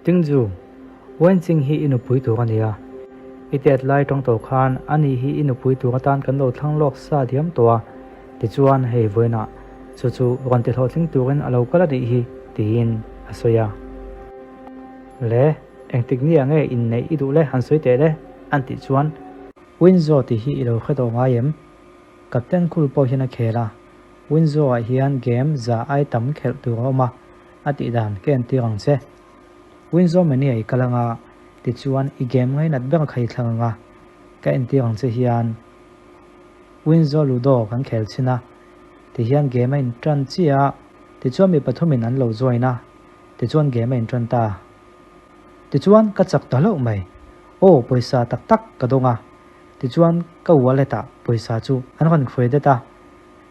Tingju, Wenching hi i nupui tur a nia. I tet lai tawng tawh khan ani hi i nupui tur atan kan lo thlang lawk sa diam tawh a, tichuan hei vawiinah chu chu rawn ti hlawhtling turin a lo kal a nih hi, tiin a sawi a. Le, engtik nia nge inneih i duh le han sawi teh le, an tih chuan. Winzo tih hi i lo hre tawh ngai em? Captain Cool pawh hian a khel a, Winzo ah hian game za ai tam khelh tur a awm a, a tih dan ka entir ang che. Winzo mania i kal anga, tichuan i game ngainat ber kha i thlang anga, ka entir ang che hian Winzo Ludo kan khel chhin a, tihian game a intan chiah a, tichuan mi pathumin an lo join a, tichuan game a intan ta. Tichuan ka chak ta hlauh mai. Aw pawisa tak tak ka dawng a, tichuan ka wallet ah pawisa chu an rawn credit a,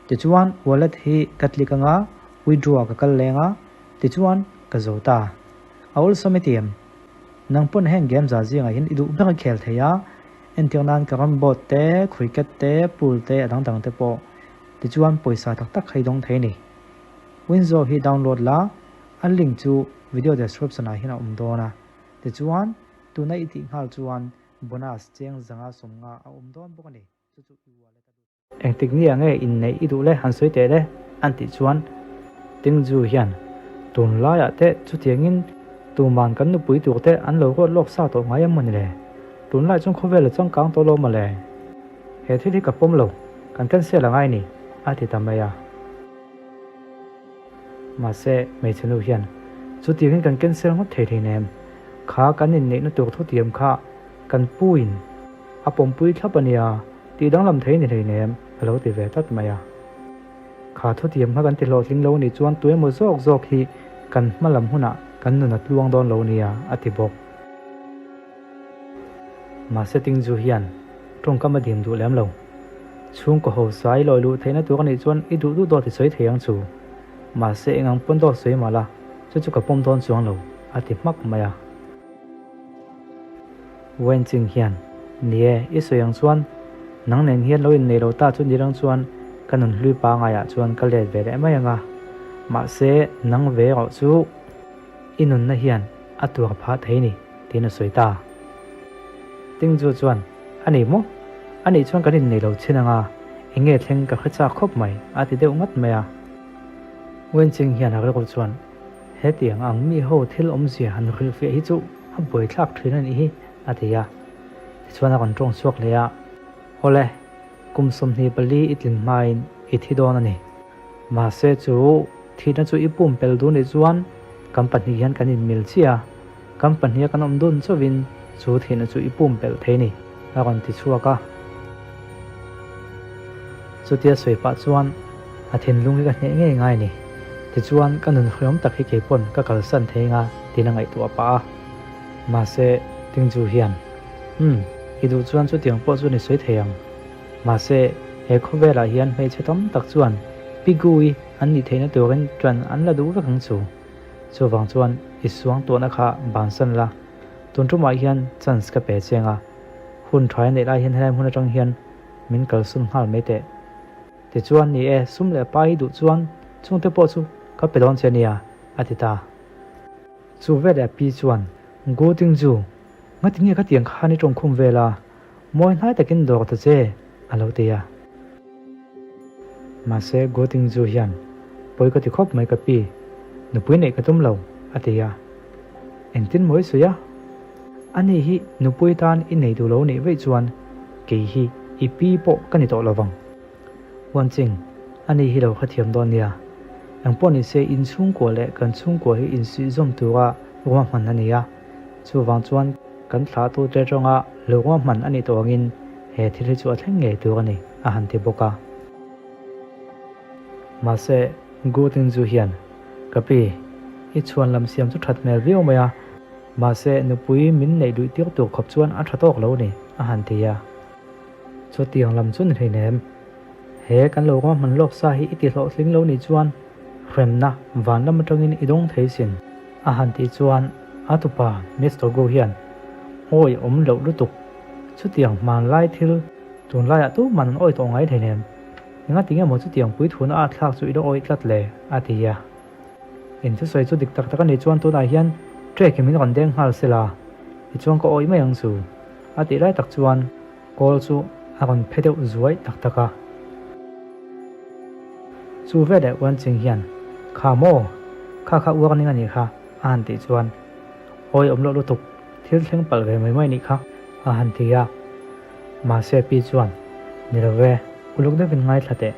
tichuan wallet hi ka click anga withdraw ah ka kal leng a, tichuan ka zo ta. A awlsam i ti em? Nang pawn heng game za zingah hian i duh ber a khel thei a, entir nan carrom board te, cricket te, pool te a dang dang te pawh. Tichuan pawisa tak tak kha i dawng thei a ni. Winzo hi download la, a link chu video description ah hian a awm dawn a. Tichuan tuna i tih nghal chuan bonus cheng zanga 50 a awm dawn bawk a ni. Chu chu i wallet a lut. Engtik nia nge inneih i duh le han sawi teh le an tih chuan Tingju hian tunlaiah te chutiangin tuman kan nupui tur te an lo ruat lawk sa tawh ngai em maw ni le? Tunlai chuan khawvel a changkang tawh lo maw le? He thil hi ka pawm lo, kan cancel a ngai ni a ti ta mai a. Mahse hmeichhe nu hian chutiangin kan cancel ngawt thei thei nem, kha kan inneihna tur thutiam kha Kan puin a pawmpui thlap a nia, tih danglam thei ni hleinem a lo ti ve tlat mai a. Kha thutiam kha kan ti hlawhtling lo nih chuan tuemaw zawk zawk hi kan hma lam hunah kan nun a tluang dawn lo nia a ti bawk. Mahse Tingju hian tawngkam a dim duh lem lo. Chhungkaw ho sai lawi luh theihna tur a nih chuan i duh duh dawt i sawi thei ang chu. Mahse eng ang pawn dawt sawi mah la, chu chu ka pawm dawn chuang lo a ti hmak mai a. Wenching hian, Ni e, i sawi ang chuan nang nen hian lo innei lo ta chu ni rang chuan ka nun hlui pangaiah chuan ka let ve leh mai ang a, mahse nang ve erawh chu i nunna hian a tuar phah thei ni, tiin a sawi ta. Tingju chuan, A ni maw? A nih chuan kan innei lo chin ang a, eng nge thleng ka hre chak khawp mai, a ti deuh ngat mai a. Wenching hian a rilru chuan, Hetiang ang mi ho thil awmzia han hrilhfiah hi chu a buaithlak thin a nih hi, a ti a. Tichuan a rawn tawng chhuak leh a, Awle, kum 24 i tlin hmain i thi dawn a ni. Mahse chu thihna chu i pumpel dun nih chuan kan pahnih hian kan inmil chiah a, kan pahniha kan awm dun chauhin chu thihna chu i pumpelh thei a ni, a rawn ti chhuak a. Chutia sawi pah chuan a thinlung hi ka hneh ngei ngai a ni. Tichuan ka nun hriawm tak hi kei pawn ka kalsan thei nga tiin a ngaihtuah pah a. Mahse Tingju hian, Umm, i duh chuan chutiang pawh chu ni sawi thei ang. Mahse he khawvelah hian hmeichhe tam tak chuan Pi Gui an nih theihna turin ṭan an la duh vek ang chu. Chuvang chuan i suang tuahna kha bansan la, tun ṭumah hian chance ka pe chiang a. Hun ṭha i neih lai hian helai hmun aṭang hian min kalsun nghal mai teh. Tichuan, ni e, sum leh pa hi duh chuan chungte pawh chu ka pe dawn che nia, a ti ta. Chu veleh a pi chuan, Gu Tingju, ngati nge ka tiang khan i tawngkhum vel a, mawi hnai takin dawr ta che, a lo ti a. Mahse, Gu Tingju hian, Pawi ka ti khawp mai ka pi, nupui neih ka tum lo, a ti a. Engtin mawi sawi a? Ani hi nupui tan i nei duh lo nih vaih chuan kei hi i pi pawh ka ni tawh lovang. Huanching, ani hi lo hrethiam dawn nia. Engpawh ni se in chhungkua leh kan chhungkua hi insuihzawm tura ruahman a ni a, chuvang chuan kan thlahtute tawnga lo ruahman a nih tawh angin he thil hi chu a thleng ngei tur a ni, a han ti bawk a. Mahse, Gu Tingzu hian, Ka pi, i chhuan lam siam chu that hmel viau mai a, mahse nupui min neih luih tir tur khawp chuan a tha tawk lo ni, a han ti a. Chutiang lam chu ni hleinem. He kan lo ruahman lawk sa hi i ti hlawhtling lo nih chuan hremna van lam atangin i dawng thei sin, a han tih chuan a tupa Mister Gu hian, Awi awm loh lutuk, chutiang hmanlai thil tunlaiah tuman an awi tawh ngai hleinem. Engati nge maw chutiang puithuna a thlak chu i la awih tlat le? a ti a. In thusawi chu dik tak tak a nih chuan tunah hian Trek-in min rawn deng nghal sela, tichuan ka awih mai ang chu, a tih lai tak chuan kawl chu a rawn phe deuh zuai tak tak a. Chu veleh Uanching hian, Kha maw? Kha kha warning a nih kha, a han tih chuan, Awi awm loh lutuk, thil thleng palh ve mai mai nih kha, a han ti a. Mahse pi chuan, Ni lo ve, uluk deuhin ngaithla teh.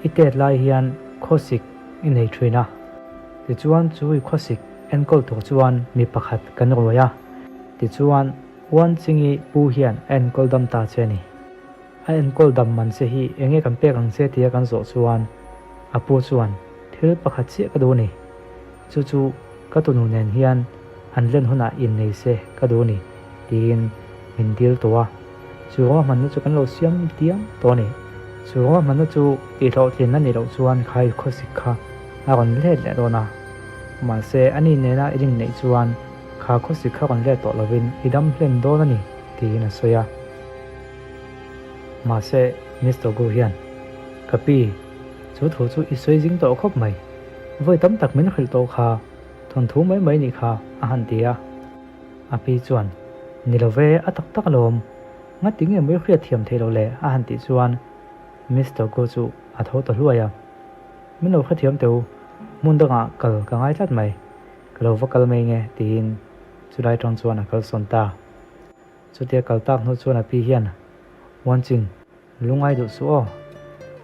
I tet lai hian khawsik i nei thin a. Tichuan chu i khawsik enkawl tur chuan mi pakhat kan ruai a. Tichuan Uanchingi pu hian a enkawl dam ta che a ni. A enkawl dam man che hi enge kan pek ang che tia kan zawh chuan a pu chuan thil pakhat chiah ka duh a ni. Chu chu ka tunu nen hian an len hunah innei se ka duh a ni tiin min dil tawh a. Chu ruahmanna chu kan lo siam diam tawh a ni. Chu ruahmanna chu tihhlawhtlinna nih loh chuan khai khawsik kha a rawn let leh dawn a. Mahse ani nena i ring neih chuan kha khawsik kha rawn let tawh lovin i dam hlen dawn a ni tiin a sawi a. Mahse Mister Gu hian, Ka pi, chu thu chu i sawi zing tawh khawp mai. Vawi tam tak min hrilh tawh kha, thawnthu mai mai nih kha, a han ti a. A pi chuan, Ni lo ve, a tak tak alawm. Ngati nge mawi hriat thiam theih loh le? a han tih chuan Mister Gu chu a tho ta hluai a. Min lo hrethiam teh u, hmun dangah kal ka ngai tlat mai. Ka lo va kal mai nge tiin chulai tang chuan a kalsawn ta. Chutia kal tak hnu chuan a pi hian, Wanching, Lungai duh suh aw.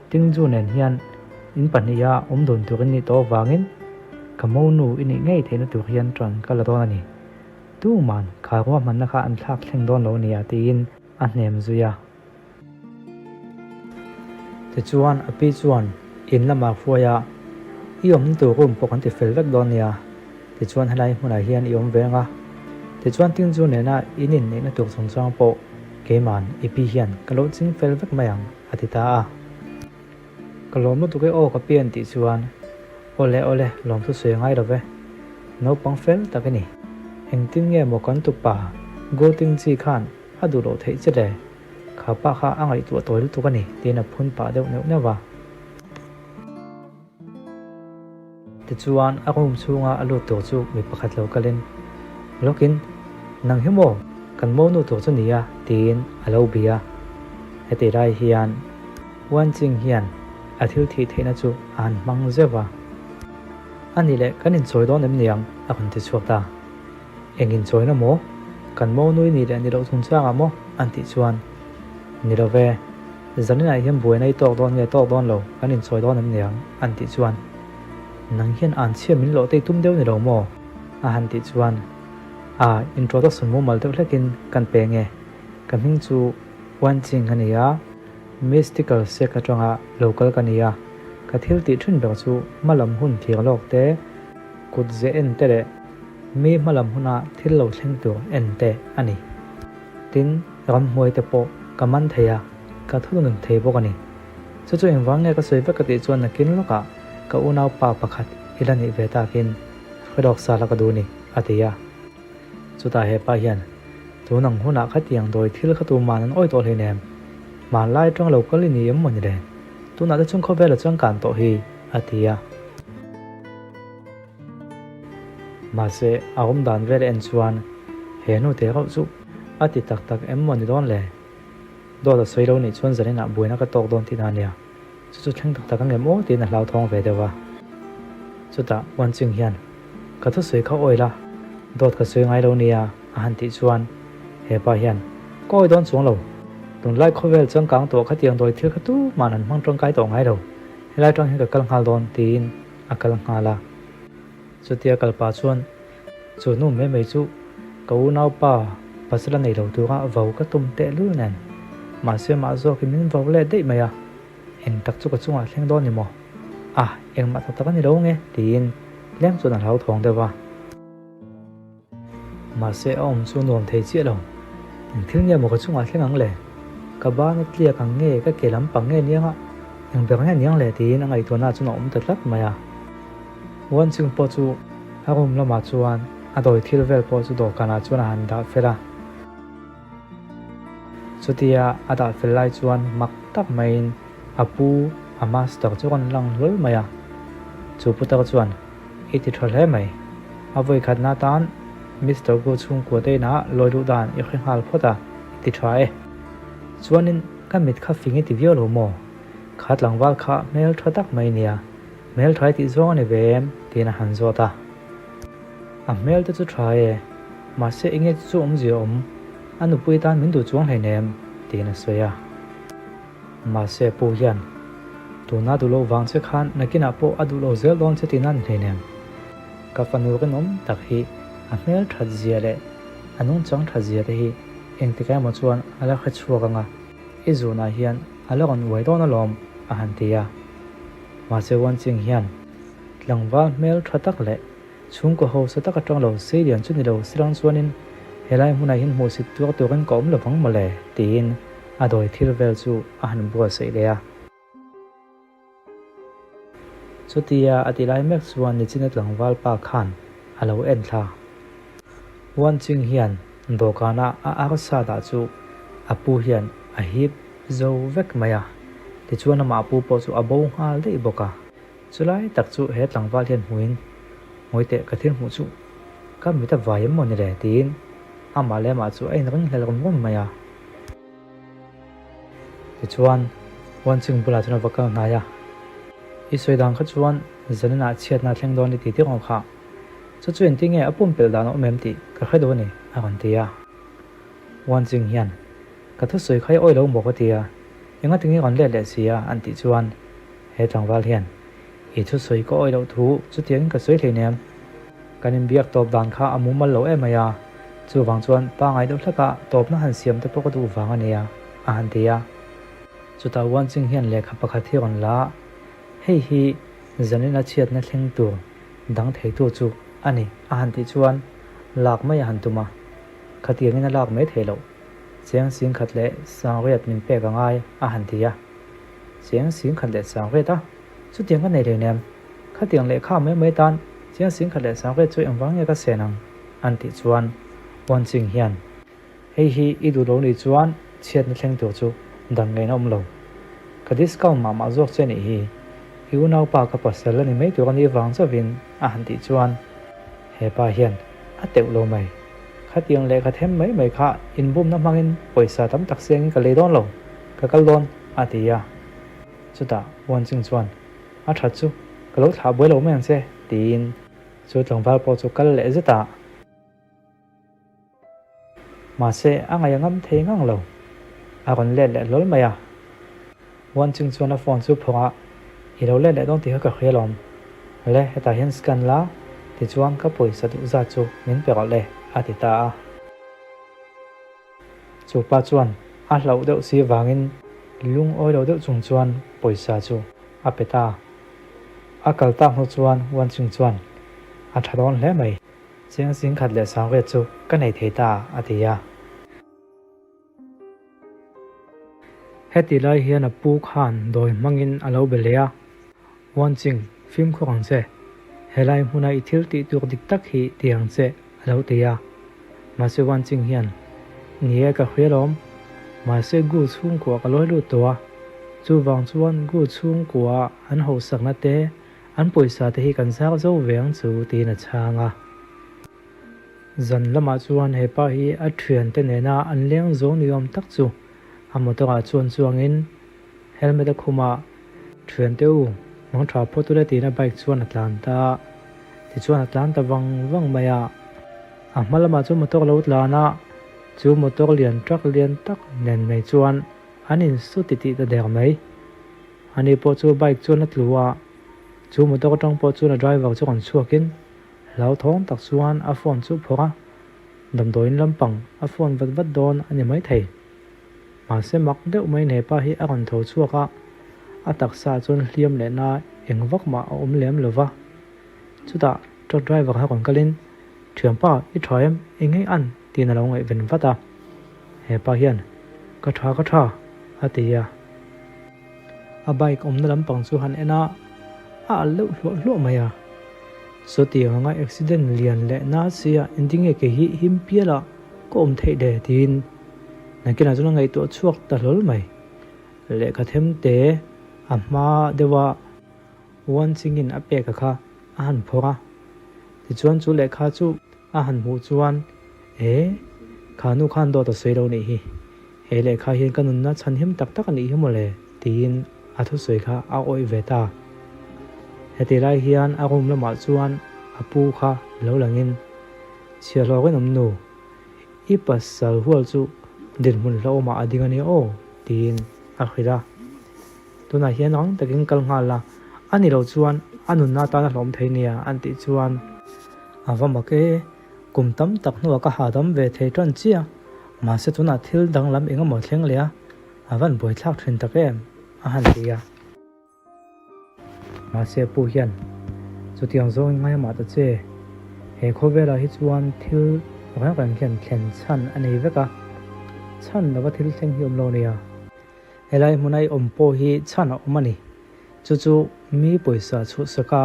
Tingju nen hian in pahniha awm dun tur in nih tawh avangin ka monu i nih ngei theihna tur hian ṭan ka la dawn a ni. Tuman kha ruahmanna kha an thlak thleng dawn lo nia tiin a hnem zui a. Tichuan a pi chuan in lamah hruai a, I awmna tur room pawh kan ti fel vek dawn nia. Tichuan helai hmunah hian i awm ve ang a. Tichuan Tingju nena in inneihna tur chungchang pawh Keiman, i pi hian ka lo ching fel vek mai ang, a ti ta a. Ka lawm lutuk e aw ka pi an tih chuan, Awle awle, lawmthu sawi ngai lo ve. Naupang fel tak i ni. Engtin nge maw kan tupa Goting chi khan a duh loh theih che le? Kha pa kha a ngaihtuah tawi lutuk a ni, tiin a phun pah deuh neuh neuh va. Tichuan a room chhunga a lut tur chu mi pakhat lo kalin, Lawkin, nang hi maw kan monu tur chu nia? tiin a lo bia. Heti lai hian Wan Ching hian a thil thih theihna chu a han hmang zeuh va. A nih leh kan inchawi dawn em niang? a rawn ti chhuak ta. Eng inchawina maw? Kan monu i nih leh ni loh chungchangah maw? an tih chuan, Ni lo ve, zaninah hian buaina i tawk dawn nge tawk dawn lo, kan inchawi dawn em niang? an tih chuan, Nang hian an chhia min lawh te i tum deuh ni lo maw? a han tih chuan, A, introduction mumal deuh hlekin kan pe nge? Ka hming chu Wan Ching a ni a, Mystical Sect atanga lo kal ka ni a, ka thil tih thin ber chu hmalam hun thir lawk te, kut ze en te leh mi hmalam huna thil lo thleng tur en te a ni. Tin, ramhmuai te pawh ka man thei a, ka thunun thei bawk a ni. Chu chu engvang nge ka sawi vek ka tih chuan nakin lawkah ka unaupa pakhat i la nih ve takin hre lawk sa la ka duh ni, a ti a. Chutah hepa hian, Tun ang hunah khatiang dawi thil kha tuman an awi tawh hleinem, hmanlai atang lo kal i ni em maw ni le? Tunah te chung khawvela chuan kan tawh hi, a ti a. Mahse, a awm dan vel en chuan he hnu te rauh chu a ti tak tak em maw ni dawn le? Dawt a sawi lo nih chuan zaninah buaina ka tawk dawn tihna a nia. Chu chu thleng tak tak ang em aw tiin a hlauthawng ve deuh a. Chutah Wanching hian, Ka thusawi kha awi la, dawt ka sawi ngai lo nia a han tih chuan he pa hian, Ka awi dawn chuang lo. Tunlai khawvel changkang tawh khatiang dawi thil kha tuman an hmang tangkai tawh ngai lo. Helai tang hian ka kal nghal dawn tiin a kal nghal a. Chutia kal pah chuan chu nu mai mai chu ka unaupa pasal a nei lo tura vau ka tum tehlul nen mahse mah zawkin min vau let daih mai a, eng tak chu ka chungah thleng dawn ni maw? A, engmah tak tak a ni lo nge tiin tlem chuan a hlauthawng deuh a. Mahse a awm chu nuam thei chiah lo. Eng thil nge maw ka chungah thleng ang le? Ka ban a tliak ang nge ka ke lampang nge niang a? Eng ber nge niang le tiin a ngaihtuahna chuan a awm ta tlat mai a. Wanching pawh chu a room lamah chuan a dawi thil vel pawh chu dawhkanah chuan a han dah fel a. Chutia a dah fel lai chuan mak tak maiin a pu a master chu rawn lang hlawl mai a. Chu putar chuan, I ti tha hle mai. A vawikhatna atan Mister Gu chhungkua te inah lawi luh dan i hre nghal phawt a, i ti tha e. Chuanin ka mit kha fing i ti viau lo maw? Kha tlangval kha hmel tha tak mai nia, hmel tha i tih zawng a ni ve em? tiin a han zawt a. A hmel te chu tha e, mahse enge chu chu awmzia awm, a nupui tan min duh chuang hleinem, tiin a sawi a. Mahse pu hian, Tuna duh loh vang che khan nakinah pawh a duh lo zel dawn che tihna a ni hleinem. Ka fanu rinawm tak hi a hmel that zia leh a nungchang that zia te hi engtikah emaw chuan a la hre chhuak ang a, i zunah hian a la rawn uai dawn alawm, a han ti a. Mahse Wanching hian tlangval hmel tha tak leh Chhungkaw hausa tak atang lo seilian chu ni lo silang chuanin helai hmunah hian hmuhsit tuar turin ka awm lovang mawle tiin a dawi thil vel chu a han buatsaih leh a. Chutia a ti lai mek chuan nichina tlangval pa khan a lo en thla. Wanching hian dawhkana a arsa dah chu a pu hian a hip zo vek mai a, tichuan amah pu pawh chu a bo nghal daih bawk a. Chulai tak chu he tlangval hian hmuin, Ngawi teh ka thil hmuh chu ka mit a vai em maw ni le? tiin amah leh amah chu a inring hlel rum rum mai a. Tichuan, Wanching bulah chuan a va kal hnai a, I sawi dan kha chuan zaninah chhiatna a thleng dawn i ti tir ang kha. Chu chu engtin nge a pumpelh dan a awm em tih ka hre duh a ni, a rawn ti a. Wanching hian, Ka thusawi kha i awi lo maw ka ti a, engatinge i rawn let leh si a? an tih chuan, He tlangval hian i thusawi ka awih loh thu chutiangin ka sawi hleinem. Kan inbiak tawp dan kha a mumal lo em mai a, chuvang chuan pangai deuh hleka tawpna han siam te pawh ka duh vang a nia, a han ti a. Chutah Wanching hian lehkha pakhat hi rawn la a, hei hi zanina chhiatna thleng tur dang theitu chu a ni, a han tih chuan lak mai a han tum a. Khatiangin a lak mai theih loh, cheng singkhat leh sangriat min pek a ngai, a han ti a. Chiang sing khat leh sang vet a, chutiang ka nei hleinem. Khatiang lehkha mai mai tan chiang sing khat leh sang vet chu engvang nge ka sen ang? an tih chuan Wan Ching hian, Hei hi i duh lo nih chuan chhiatna thleng tur chu dan ngaihna awm lo. Ka discount mah mah zawk che nih hi. I unaupa ka pasal a ni mai tur a nih vang chauhin a han tih chuan hepa hian a teuh lo mai. Khatiang lehkha them mai mai kha inbumna hmangin pawisa tam tak siangin ka lei dawn lo. Ka kal dawn, a ti a. Chutah Wan Ching chuan, A that chu, ka lo thlah buai lo mai ang che, tiin chu tlangval pawh chu kal leh zet a. Mahse, a ngaih a ngam thei ngang lo. A rawn let leh hlawl mai a. Wan Ching chuan a phone chu phawrh a, I lo let leh dawn tih kha ka hria lawm. Le, hetah hian scan la, tichuan ka pawisa duh zat chu min pe rawh le, a ti ta a. Chu pa chuan a hlauh deuh si vangin lungawi lo deuh chung chuan pawisa chu a pe ta. A kal tak hnu chuan Wan Ching chuan, A tha dawn hle mai. Chiang sing khat leh sangriat chu ka nei thei ta, a ti a. Heti lai hian a pu khan dawi hmangin a lo be leh a. Wan Ching, fimkhur ang che. Helai hmuna i thil tih tur dik tak hi ti ang che, a lo ti a. Mahse Wan Ching hian, Ni e, ka hria lawm. Mahse Gu chhungkua ka lawi lut tawh a. Chuvang chuan Gu chhungkua an hosakna te, an pawisa te hi kan zar zo ve ang chu, tiin a chhang a. Zan lamah chuan he pa hi a thiante nena an leng zo ni awm tak chu a motor ah chuan chuangin Helmet a khum a, Thiante u, mang tha phawt ule tiin a bike chuan a tlan ta a. Tichuan a tlan ta vang vang mai a. A hma lamah chuan motor a lo tlan a, chu motor lian truck lian tak nen mai chuan an insu titih ta der mai. Ani pawh chu bike chuan a tlu a, chu motor atang pawh chuan a driver chu rawn chhuakin hlauthawng tak chuan a phone chu phawrh a, damdawiin lampang a phone vat vat dawn a ni maithei. Mahse mak deuh mai hepa hi a rawn tho chhuak a, a taksa chuan hliam leh na eng vak mah a awm lem lo va. Chutah truck driver kha rawn kalin, Thianpa, i tha em? Eng nge an? tiin a lo ngaihven vat a. Hepa hian, Ka tha, ka tha, a ti a. A bike awmna lampang chu han en a, a alh deuh hluah hluah mai a. Sawtiang anga accident lian leh na sia engtin nge kei hi him pial a ka awm theih le tiin nakinah chuan a ngaihtuah chhuak ta hlawl mai. Lehkha them te a hma deuha Wan Chingin a pek a kha a han phawrh a, tichuan chu lehkha chu. A han hmuh chuan, E, kha nu khan dawt a sawi lo nih hi. He lehkha hian ka nunna chhanhim tak tak a nih hi mawle, tiin a thusawi kha a awih ve ta. Heti lai hian a room lamah chuan a pu kha lo langin, Chhiahhlawk in awm nu, i pasal hual chu dinhmun hlauhawmah a ding a nia aw, tiin a hrilh a. Tunah hian rang takin kal nghal la, a ni lo chuan a nunna atan a hlawm thei nia an tih chuan a va mak e, kum tam tak hnuah ka hahdam ve thei tan chiah, mahse tunah thil danglam eng emaw thleng leh a, a van buaithlak thin tak em a han ti a. Mahse pu hian chutiang zawngin ngai amah ta che, he khawvelah hi chuan thil reng reng hian thlen chhan a nei vek a, chhan lova thil thleng hi awm lo nia. Helai hmuna i awm pawh hi chhan a awm a ni. Chu chu mi pawisa chhuhsak a,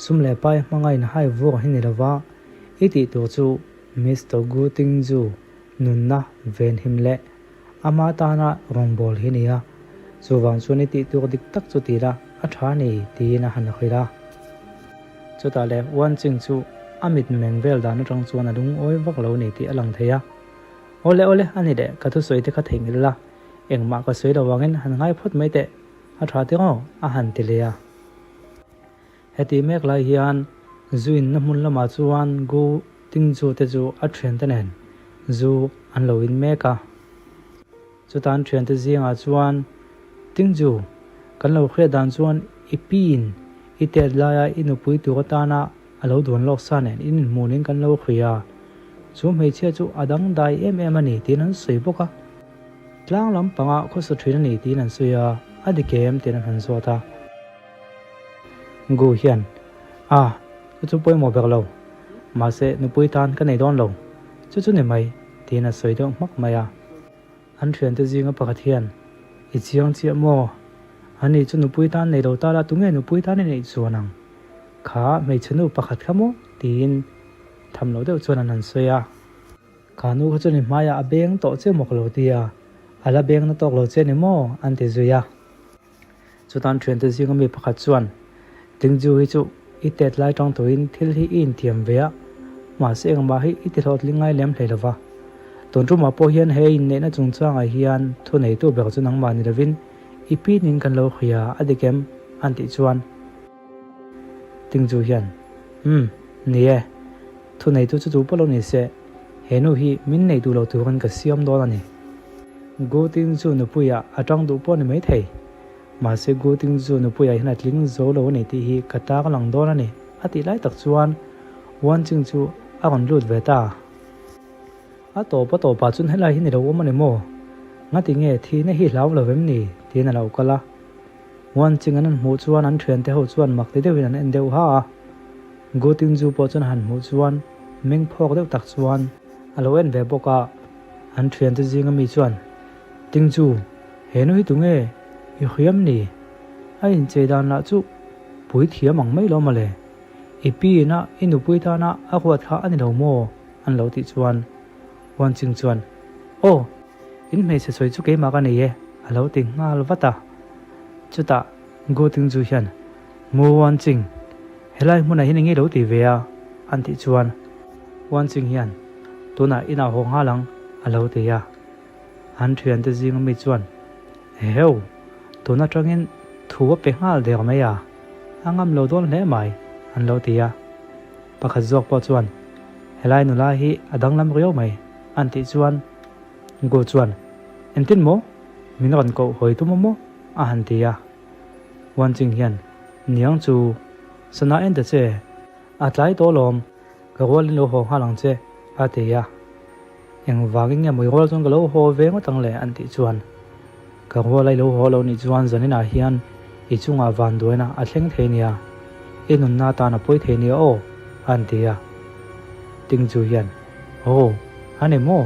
sum leh pai hmanga inhai vur hi ni lova, i tih tur chu Mister Gu Tingju nunna venhim leh ama tana rawngbâwl hi ni a. Chuvang chuan i tih tur dik tak chu ti la, a tha a ni, tiin a han hrilh a. Chutah leh Wan Ching chu a mitmeng vel dan atang chuan a lungawi vak lo ni tih a lang thei a. Awle awle, a ni leh, ka thusawi te kha theihnghilh la, Engmah ka sawi lo vangin han ngai phawt mai teh, a tha teh aw, a han ti leh a. Heti mek lai hian zuinna hmun lamah chuan Gu Tingju te chu a thiante nen zu an lo in mek a. Chuta an thiante zingah chuan, Tingju, kan lo hriat dan chuan i piin i tet laia i nupui tur atana A lo duan lawk sa nen in inhmunin kan lo hria a, chu hmeichhia chu a dangdai em em a ni tiin an sawi bawk a. Tlang lampanga khawsa thin a ni tiin an sawi a, a dik em tiin an han zawt a. Gu hian, A, chu chu pawimawh ber lo. Mahse, nupui tan ka nei dawn lo. Chu chu ni mai, tiin a sawi deuh hmak mai a. An thiante zinga pakhat hian, I chiang chiah maw? Ani chu nupui tan nei lo ta la, tunge nupui tan i neih chuan ang? Kha hmeichhe nu pakhat kha maw? tiin tham loh deuh chuan an han sawi a. Kha nu kha chuan i hmaiah a beng tawh che maw ka lo ti a, a la beng na tawk lo che ni maw? an ti zui a. Chutan thiante zinga mi pakhat chuan, Tingju hi chu i tet lai tang tuin thil hi i intiam ve a, mahse engmah hi i ti hlawhtling ngai lem hlei lova. Tun tumah pawh hian he inneihna chungchangah hian thuneitu ber chu nangmah ni lovin i pinin kan lo hria a dik em? an tih chuan Tingju hian, Umm, ni e, thuneitu chu tu pawh lo ni se, he nu hi min nei duh lo turin ka siam dawn a ni. Gu Tingju nupuiah a tang duh pawh a ni maithei. Mahse Gu Tingju nupuiah hian a tling zo lo a ni tih hi ka tak lang dawn a ni, a tih lai tak chuan Wan Ching chu a rawn lut ve ta. A tawp a tawpah chuan helai hi ni lo awm a ni maw? Ngati nge thihna hi hlau lo vem ni? tiin a lo kal a. Wan Ching an han hmuh chuan an thiante ho chuan mak ti deuhin an en deuh ha a. Gu Tingju pawh chuan a han hmuh chuan meng phawk deuh tak chuan a lo en ve bawk a. An thiante zinga mi chuan, Tingju, he nu hi tunge i hriam ni? A inchei dan lah chu pui thiam ang mai lo mawle. I pi ina i nupui tana a ruat kha a ni lo maw? an lo tih chuan Wan Ching chuan, Aw, in hmeichhe sawi chu keimah ka nei e, a lo ti nghal vat a. Chutah Gu Tingju hian, Mu Wan Ching, helai hmunah hian enge lo ti ve a? an tih chuan Wan Ching hian, Tunah inah haw nghal ang, a lo ti a. An thiante zinga mi chuan, Eheu, tun atangin thu a pe nghal der mai a, a ngam lo dawn hle mai, an lo ti a. Pakhat zawk pawh chuan, Helai nula hi a danglam riau mai, an tih chuan Gu chuan, Engtin maw? Min rawn koh hawi tum a maw? a han ti a. Wan Ching hian, Niang chu, sana en ta che, a tlai tawh lawm, ka rualin lo haw nghal ang che, a ti a. Engvangin nge mawi rual chuan ka lo haw ve ngawt ang le? an tih chuan, Ka rual a i lo haw lo nih chuan zaninah hian i chungah vanduaina a thleng thei nia, i nunna atan a pawi thei nia aw, an ti a. Tingju hian, Aw, a ni maw?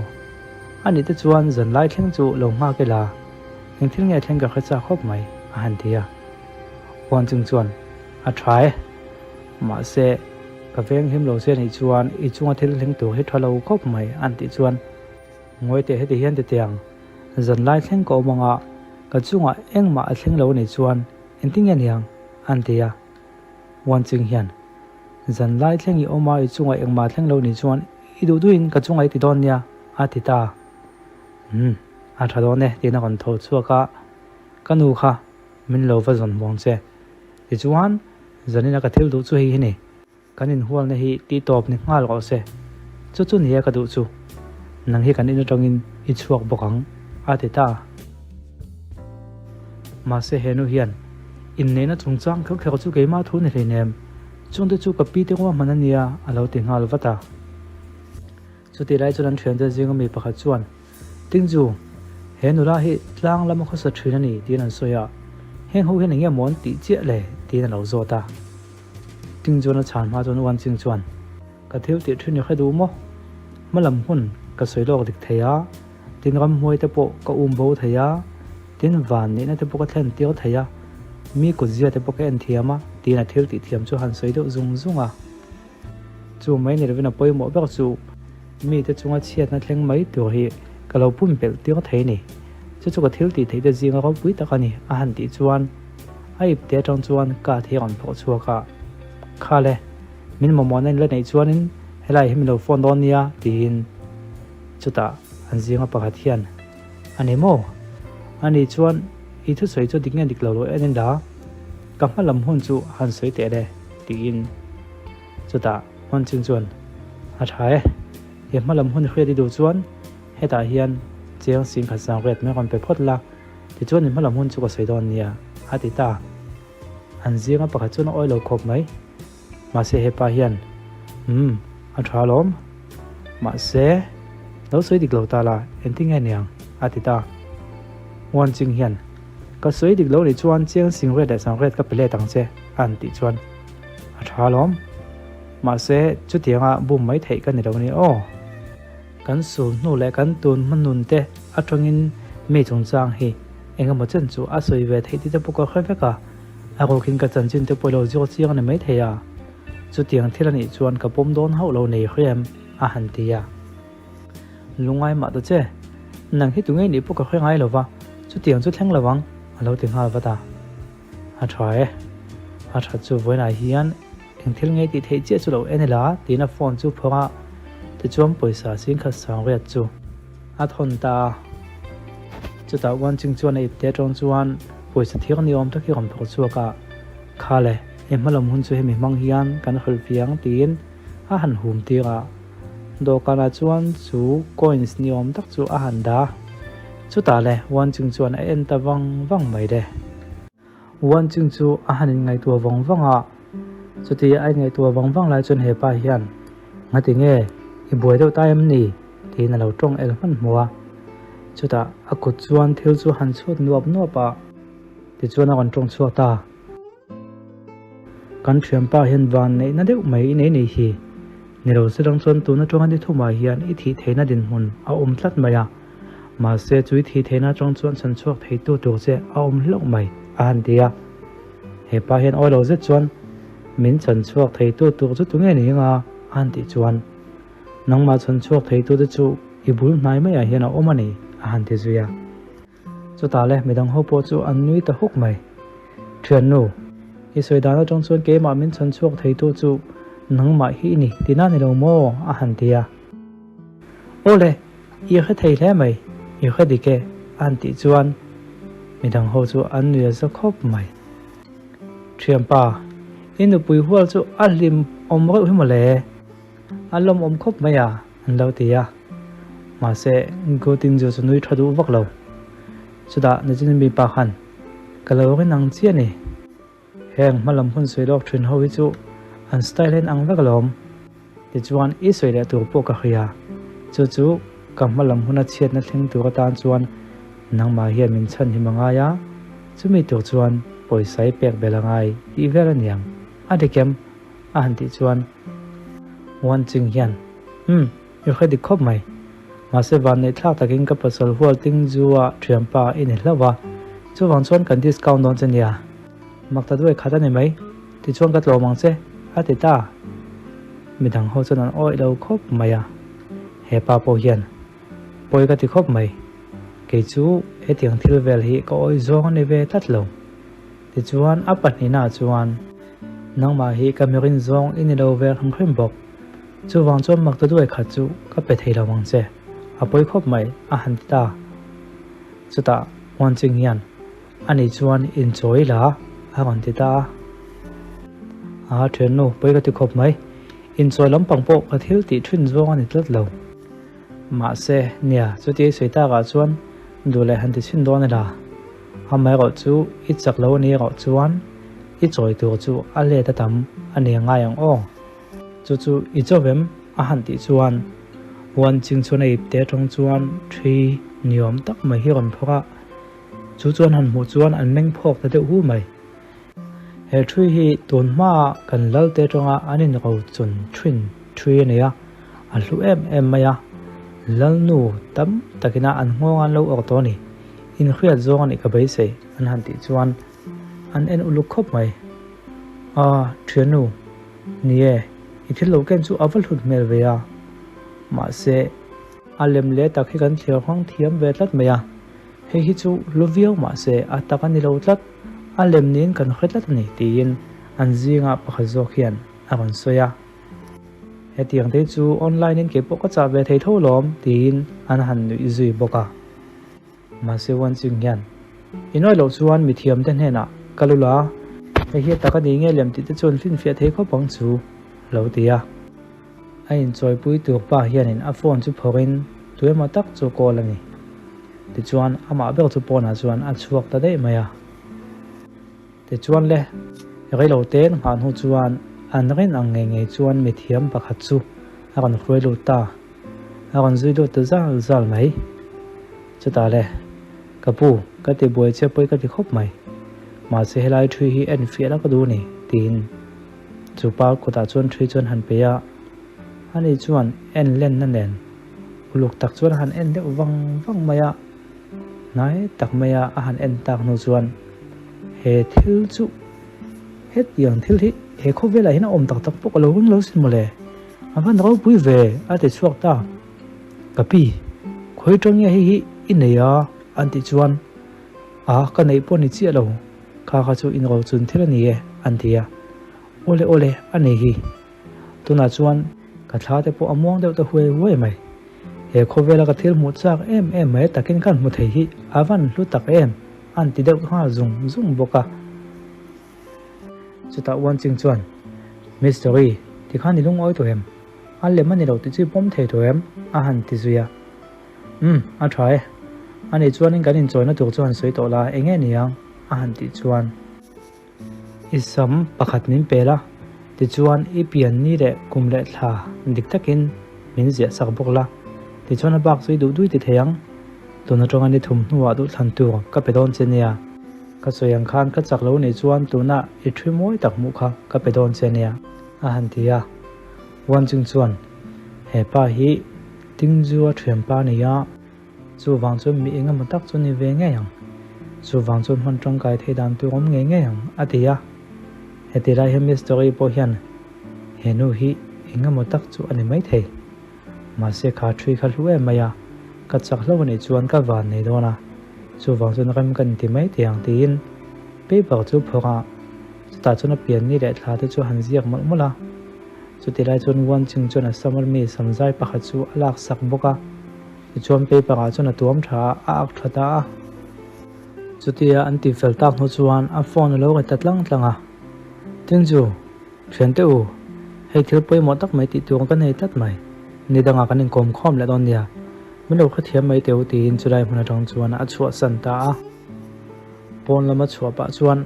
A nih te chuan zanlai thleng chu lo nghak ila, engthil nge thleng ka hre chak khawp mai, a han ti a. Huan chung chuan, A tha e. Mahse, ka veng him lo che nih chuan i chunga thil thleng tur hi tha lo khawp mai, an tih chuan, Ngawi teh heti hian ti teh ang, zanlai thleng ka awm anga ka chungah engmah a thleng lo nih chuan engtin nge niang? an ti a. Wan Ching hian, Zanlai thleng i awm a i chungah engmah thleng lo nih chuan i duh duhin ka chunga i ti dawn nia, a ti ta. Umm, a tha dawn e, tiin a rawn tho chhuak a, Ka nu kha min lo va zawn muang che. Tichuan, zanina ka thil duh chu hei hi ni. Kan inhualna hi tih tawp ni nghal rawh se. Chu chu nia ka duh chu. Nang hi kan in atangin i chhuak bawk ang, a ti ta. Mahse he nu hian inneihna chungchang kher kher chu keimah thu ni hleinem, chungte chu ka pi te ruahman a nia, a lo ti nghal vat a. Chutih lai chuan an thiante zinga mi pakhat chuan, Tingju, he nula hi tlang lama khawsa thin a ni, tiin an sawi a. Heng ho hian eng nge maw an tih chiah le? tiin a lo zawt a. Tingjuan a chhan hma chuan Uanching chuan, Ka thil tih thin i hre duh maw? Hma lam hun ka sawi lawk dik thei a, tin ramhuai te pawh ka um bo thei a, tin van nihna te pawh ka thlen tir thei a, mi kutzia te pawh ka en thiam a, tiin a thil tih thiam chu han sawi deuh zung zung a. Chu mai ni lovin a pawimawh ber chu mite chunga chhiatna thleng mai tur hi ka lo pumpelh tir thei ni. Chu chu ka thil tih theih te zinga ropui tak a ni a han tih chuan a ipte atang chuan card hi a rawn phawrh chhuak a. Kha le, min mamawhna in la neih chuanin helai hi min lo phone dawn nia tiin chutah an zinga pakhat hian A ni maw? A nih chuan i thusawi chu dik nge dik lo lo en in la, ka hma lam hun chu han sawi teh le tiin chutah Hawnching chuan A tha e, i hma lam hun hriat i duh chuan hetah hian cheng sing khat sang riat mai rawn pe phawt la, tichuan i hma lam hun chu ka sawi dawn nia a ti ta. An zinga pakhat chuan a awi lo khawp mai. Mahse hepa hian, Umm, a tha alawm. Mahse, lo sawi dik lo ta la, engtin nge niang? a ti ta. Wan Ching hian, Ka sawi dik lo nih chuan chiang singret leh sangret ka pe let ang che, a han tih chuan, A tha alawm. Mahse, chutianga bum mai theih ka ni lo nia aw. Kan sul hnu leh kan tun hmanun te atangin mi chungchang hi eng emaw chen chu a sawi ve theih tih te pawh ka hre vek a, a rukin ka chanchin te pawh i lo ziak chiang a ni maithei a, chutiang thil a nih chuan ka pawm dawn hauh lo nei hriam a han ti a. Lungngai mah ta che, nang hi tunge nih pawh ka hre ngai lo va, chutiang chu thleng lo ang a lo ti nghal vat a. A tha e, a that chu vawiinah hian eng thil ngei tih theih chiah chu lo en ila tiin a phone chu phawng a, tichuan pawisa singkhat sangriat chu a thawn ta a. Chutah Wanching chuan a ipte atang chuan pawisa thir ni awm tak hi a rawn phawrh chhuak a, Kha le, he hmalam hun chu hemi hmang hian kan hrilh fiang tiin a han hum tir a. Dawhkanah chuan chu coins ni awm tak chu a han dah a. Chutah le Wanching chuan a en ta vang vang mai le. Wanching chu a han inngaihtuah vang vang a, chuti a inngaihtuah vang vang lai chuan hepa hian, Ngati nge, i buai deuh ta em ni? tiin a lo tawng el hman hmuh a. Chutah a kut chuan thil chu a han chhut nuap nuap a, tichuan a rawn tawng chhuak ta. Kan thianpa hian van neihna deuh mai i nei nei hi. Ni lo se dang chuan tun atanga ni thumah hian i thih theihna dinhmun a awm tlat mai a. Mahse chu i thih theihna atang chuan chhan chhuak theitu tur che a awm hlauh mai, a han ti a. He pa hian awi lo zet chuan, Min chhan chhuak theitu tur chu tunge ni anga? a han tih chuan, Nangmah chhan chhuak theitu te chu i bul hnai maiah hian a awm a ni, a han ti zui a. Chutah le midang ho pawh chu an nui ta huk mai. Thiannu, i sawi dan atang chuan keimah min chhan chhuak theitu chu nangmah hi i ni tih na ni lo maw? a han ti a. Aw le, i hre thei hle mai, i hre dik e, a han tih chuan midang ho chu an nui a za khawp mai. Thianpa, i nupui hual chu a hlim awm reuh hi maw le? A lawmawm khawp mai a, an lo ti a. Mahse, Gutinju chu nui tha duh vak lo. Chutah Najin mipa khan, Ka lo rin ang chiah ni. Heng hmalam hun sawi lawk thin ho hi chu an style hian ang vek alawm. Tichuan, i sawi leh tur pawh ka hria. Chu chu ka hmalam huna chhiatna thleng tur atan chuan nangmah hian min chhan him a ngai a, chumi tur chuan pawisa i pek belh a ngai tih vel a niang. A dik em? A han tih chuan Wan Ching hian, Umm, i hre dik khawp mai. Mahse vanneih thlak takin ka pasal hual ting zu a thianpa i ni hlauh a, chuvang chuan kan discount dawn che nia. Mak ta duai khat a ni mai, tichuan ka tlawm ang che, a ti ta. Midang ho chuan an awih lo khawp mai a, he pa pawh hian pawi ka ti khawp mai. Kei chu hetiang thil vel hi ka awih zawng a ni ve tlat lo. Tichuan a pahnihnaah chuan, Nangmah hi ka mirin zawng i ni lo ve hrim hrim bawk. Chuvang chuan mak ta duai khat chu ka pe thei lo ang che, a pawi khawp mai, a han ti ta. Chutah Huanching hian, Ani chuan inchawi la, a rawn ti ta a. A thiannu, pawi ka ti khawp mai. Inchawi lampang pawh ka thil tih thin zawng a ni tlat lo. Mahse, nia, chuti sawi takah chuan duh leh han ti chhin dawn ila. Amaherawh chu i chak lo a ni erawh chuan i chawi tur chu a let a tam a ni ngai ang aw. Chu chu i chaw vem a han tih chuan huan ching chuan a ipte atang chuan thi niawm tak mai hi a rawn phawrh a, chu chuan han hmuh chuan an meng phawk ta deuh hu mai. He thi hi tun hmaa kan lalte atanga an inro chun thin thi a nei a, a hlu em em mai a, lalnu tam takina an nghawng an lo awrh tawh a ni, inhriat zawng a nih ka beisei an han tih chuan an en uluk khawp mai. A, thiannu, ni e, i thil lo ken chu a va hlut hmel ve a, mahse, a lem leh tak hi kan thlir hmang thiam ve tlat mai a, hei hi chu hlu viau mahse a tak a ni lo tlat, a lem niin kan hre tlat a ni tiin an zinga pakhat zawk hian a rawn sawi a. Hetiang te chu online in keipawh ka chah ve thei tho lawm tiin an han nuih zui bawk a. Mahse Wanching hian i nawi loh chuan mithiam te hnenah ka lu la, hei hi a tak a ni nge lem tih te chuan finfiah thei khawp ang chu a lo ti a. A inchawipui tur pa hianin a phone chu phawrhin tuemaw tak chu a call a ni. Tichuan amah ber chu pawnah chuan a chhuak ta daih mai a. Tichuan le, reilo te'n nghah hnu chuan an rin ang ngei ngei chuan mithiam pakhat chu a rawn hruai lut ta. A rawn zui lut ta zal zal mai. Chutah le, Ka pu, ka ti buai che pawi ka ti khawp mai. Mahse helai ṭhui hi en fiah la ka duh a ni, tiin chu pa kutah chuan ṭhui chuan han pe a. Ani chuan en lenna nen uluk tak chuan a han en deuh vang vang mai a. Hnai tak maia a han en tak hnu chuan he thil chu hetiang thil hi he khawvelah hian a awm tak tak pawh ka lo ring lo sin mawle, a van ropui ve a ti chhuak ta. Ka pi, khawi tang nge hei hi i nei a? an tih chuan a ka neih pawh ni chiah lo, kha kha chu inrochun thil a ni e an ti a. Awle awle a nei hi. Tunah chuan ka thla te pawh a muang deuh ta huai huai mai. He khawvela ka thil hmuh chak em em mai takin kan hmu thei hi a van hlu tak em an ti deuh nghal zung zung bawk a. Chutah Wanching chuan, Mystery, tikhan i lungawi tawh em? A lem a ni lo tih chu i pawm thei tawh em? a han ti zui a. Umm, a tha e. Ani chuanin kan inchawina tur chu han sawi tawh la, eng nge ni ang? a han tih chuan. I sam pakhat min pel a, tichuan i pian ni leh kum leh thla dik takin min ziah sak bawk la, tichuan a bak chu i duh dui ti thei ang. Tun atanga ni thum hnuah duhthlan tur ka pe dawn che nia. Ka sawi ang khan ka chak lo nih chuan tunah i thu mawi tak hmuh kha ka pe dawn che nia, a han ti a. Wanching chuan, He pa hi Tingzua thianpa a ni a. Chuvang chuan mi eng emaw tak chu ni ve ngei ang. Chuvang chuan hman tangkai thei dan tur awm ngei ngei ang, a ti a. Heti lai hian Mister Ri pawh hian he nu hi eng emaw tak chu a ni maithei. Mahse kha ṭhui kha hlu em mai a, ka chak hlauh a nih chuan ka van nei dawn a, chuvang chuan rem ka inti mai thei ang tiin paper chu phawrh a, chutah chuan a pian ni leh thla te chu a han ziak mawlh mawlh a. Chuti lai chuan Wan Ching chuan a samar mi samzai pakhat chu a laksak bawk a. Tichuan paper ah chuan a tuam tha a, a ak tha ta a. Chutia an tih fel tak hnu chuan a phone a lo ri ta tlang tlang a. Tingju, thiante u, hei thil pawimawh tak mai tih tur ka nei tlat mai. Ni dangah kan inkawm khawm leh dawn nia. Min lo hrethiam mai teh u tiin chulai hmun atang chuan a chhuahsan ta a. Pawn lama chhuah pah chuan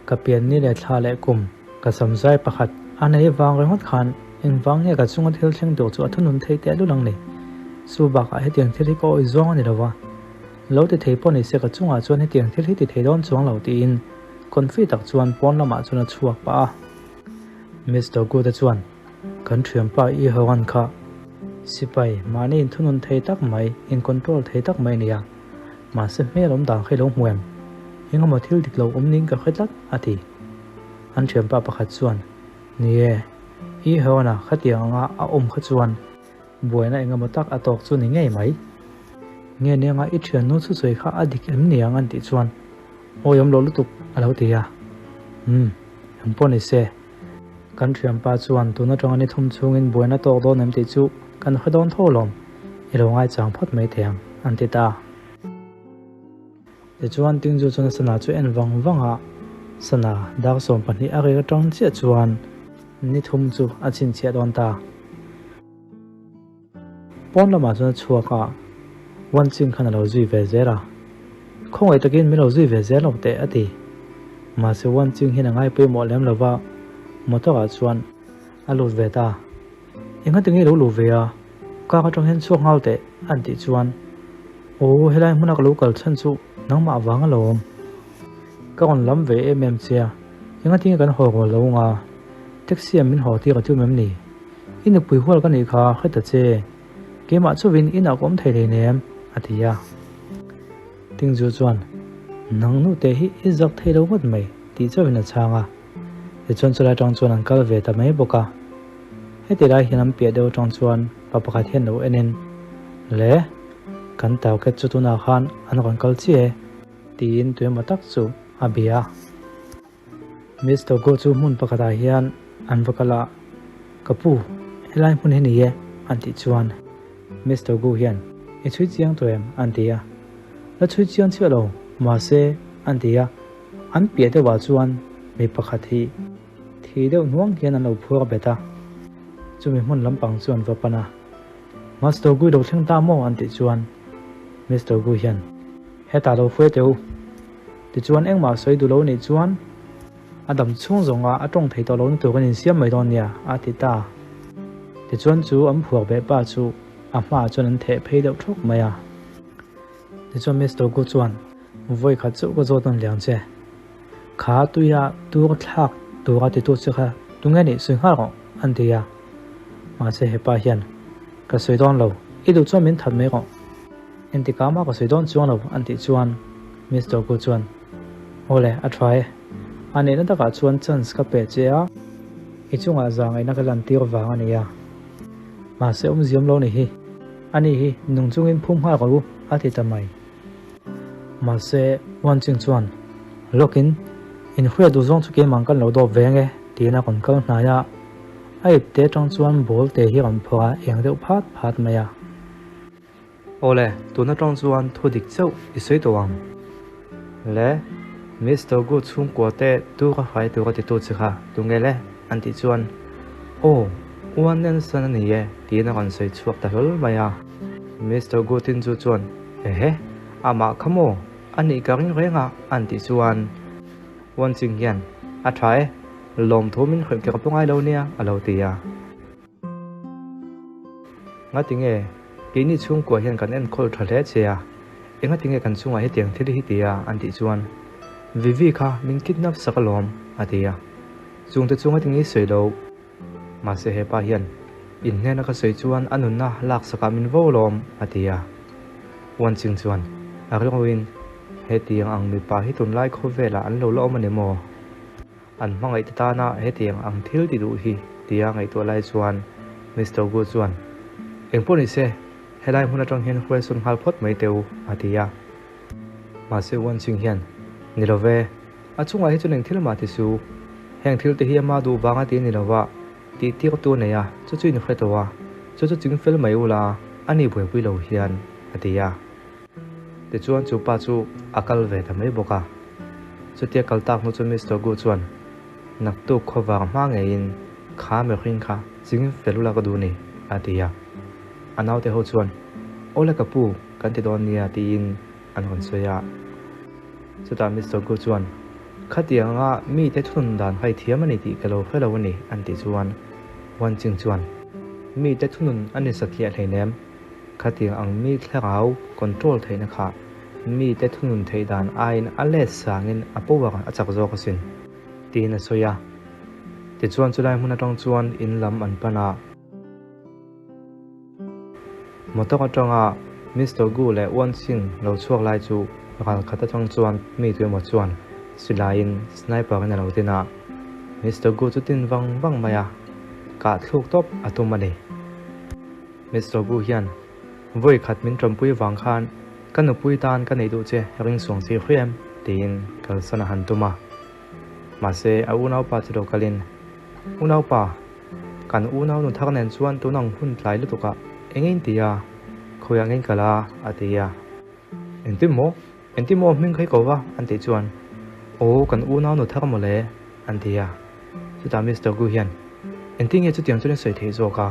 Ka pian ni leh thla leh kum, ka samzai pakhat a nei vang ringawt khan engvang nge ka chunga thil thleng tur chu a thunun thei teh lul ang ni? Chu bakah hetiang thil hi ka awih zawng a ni lo va, lo ti thei pawh ni se ka chungah chuan hetiang thil hi ti thei dawn chuang lo tiin confi tak chuan pawn lamah chuan a chhuak pah a. Mister Good-a chuan kan thianpa I Horan kha sipai mahni inthunun thei tak mai, in control thei tak mai a ni a. Mahse hmel awm dan kha i lo hmu em? Engemaw thil dik lo awm niin ka hre tlat, a ti. An thianpa pakhat chuan, Ni e, i Heona khatiang anga a awm kha chuan buaina engemaw tak a tawk chu ni ngei mai. Nge nianga i thiannu thusawi kha a dik em niang an tih chuan awi awm lo lutuk a lo ti a. Umm, engpawh ni se. Kan thianpa chuan tun atanga ni thum chhungin buaina tawk dawn em tih chu kan hre dawn tho alawm, i lo ngaichang phawt mai thei ang, an ti ta. Tichuan Tingju chuan sana chu en vang vang a, sana dar 12 a rek atang chiah chuan ni thum chu a chhinchhiah dawn ta. Pawn lamah chuan a chhuak a, Wan Ching khan a lo zui ve zel a. Khawngaih takin min lo zui ve zel lo teh a ti. Mahse Wan Ching hian a ngai pawimawh lem lo va, motor ah chuan a lut ve ta. Engati nge i lo luh ve a, kar atang hian chhuak nghal teh an tih chuan, Aw helai hmuna ka lo kal chhan chu nangmah vang alawm. Ka rawn lam ve em em che a, engati nge kan haw rual lo nga, taxi ah min haw tir a tum em ni? I nupui hual ka nih kha hre ta che, keimah chuvin inah ka awm thei hlei nem, a ti a. Tingzu chuan, Nang nute hi i zak thei lo ngawt mai, tih chauhin a chhang a. Tichuan chulai atang chuan an kal ve ta mai bawk a. Heti lai hian an piah deuh atang chuan pa pakhat hian lo enin, Le, kan target chu tunah khan an rawn kal chiah e, tiin tuemaw tak chu a bia a. Mister Go chu hmun pakhatah hian an va kal a, Ka pu, helai hmun hi ni e, an tih chuan Mister Go hian, I chhui chiang tawh em? an ti a. La chhui chiang chiah lo, mahse, an ti a. An piah deuhah chuan mi pakhat hi thi deuh hnuang hian an lo phuar bet a, chumi hmun lampang chu an va pan a. Master Gui lo thleng ta maw? an tih chuan Mister Gui hian, Hetah lo hruai teh u. Tichuan engmah sawi duh lo nih chuan a dam chhung zawnga a tawng thei tawh lo na tur kan insiam mai dawn nia, a ti ta. Tichuan chu an phuak beh pa chu a hmaah chuan an theh phei deuh thawk mai a. Tichuan Mister Gu chuan, Vawi khat chauh ka zawt nawn liang che. Kha tuia tur thlak tura titu che kha tunge nih sawi nghal rawh, an ti a. Mahse hepa hian, Ka sawi dawn lo, i duh chuan min that mai rawh. Engtikah mah ka sawi dawn chuang lo an tih chuan Mister Gu chuan, Awle, a tha e. A neihna takah chuan chance ka pe che a, i chungah zahngaihna ka lantir vang a ni a. Mahse awmziam lo ni hi. Ani hi nung chungin phum nghal rawh u, a ti ta mai. Mahse Wan Ching chuan, Lawkin, inhriat duh zawng chu keimah kan lo dawp ve ange, tiin a rawn kal hnai a. A ipte atang chuan ball te hi a rawn phawrh a, eng deuh phat phat mai a. Awle, tun atang chuan thu dik chauh i sawi tawh ang. Le, Mister Gu chhungkua te tu ka hrai tur a titu che kha, tunge le? an tih chuan, Aw, Uan Nelson a ni e, tiin a rawn sawi chhuak ta hlawl mai a. Mister Gu tin chu chuan, Ehe, amah kha maw? A nih ka ring reng a, an tih chuan, Uan Ching hian, A tha e, lawmthu min hrilh kher pawh ngai lo nia, a lo ti a. Ngati nge keini chhungkua hian kan enkawl tha hle che a, engati nge kan chungah hetiang thil hi ti a an tih chuan Vivi kha min kidnap sak alawm a ti a, chungte chu ngati nge i sawi loh? Mahse hepa hian in hnena ka sawi chuan a nunna lak sakah min vo alawm a ti a, Wan Ching chuan a rilruin hetiang ang mipa hi tunlai khawvelah an lo la awm a ni maw? An hmangaihte tana hetiang ang thil ti duh hi tia ngaihtuah lai chuan Mister Gu chuan, Engpawh ni se, helai hmun atang hian hruaisawn nghal phawt mai teh u, a ti a. Mahse Wan Ching hian, Ni lo ve, a chungah hi chuan eng thil mah ti su. Heng thil te hi ama duh vanga ti a ni lo va, tih tir tu a nei a, chu chu in hre tawh a, chu chu ching fel mai ula, a ni buaipui lo hian, a ti a. Tichuan chu pa chu a kal ve ta mai bawk a. Chutia kal tak hnu chu Mister Gu chuan, Naktuk khawvar hma ngeiin kha mihring kha ching fel ula ka duh ni, a ti a. A naute ho chuan, Awle ka pu, kan ti dawn nia, tiin an rawn sawi a. Chutah Mister Gu chuan, Khatianga mite thunun dan kha i thiam a ni tih ka lo hre lo a ni, an tih chuan Wan Ching chuan, Mite thunun a ni satliah hleinem, Khatiang ang mi thlarau control theihna kha mite thunun theih dan aiin a let sangin a power a chak zawk asin, tiin a sawi a. Tichuan chulai hmun atang chuan in lam an pan a. Motor atanga Mister Gu leh Wan Xing lo chhuak lai chu ral khat atang chuan mi tu emaw chuan silaiin sniper in a lo tin a. Mister Gu chu tin vang vang mai a, kah thluk tawp a tum a ni. Mister Gu hian, Vawi khat min ṭawmpui vang khan ka nupui tan ka neih duh che ring suang si hri em? tiin kalsan a han tum a. Mahse, a unaupa chu lo kalin, Unaupa, kan unau nu thar nen chuan tun ang hun tlai lutukah eng in ti a, khawiah nge in kal a? a ti a. Engtin maw? Engtin maw hming kha i ko va? an tih chuan, Aw, kan unau nu thar maw le? an ti a. Chutah Mister Gu hian, Engtin nge chutiang chuan i sawi theih zawk a?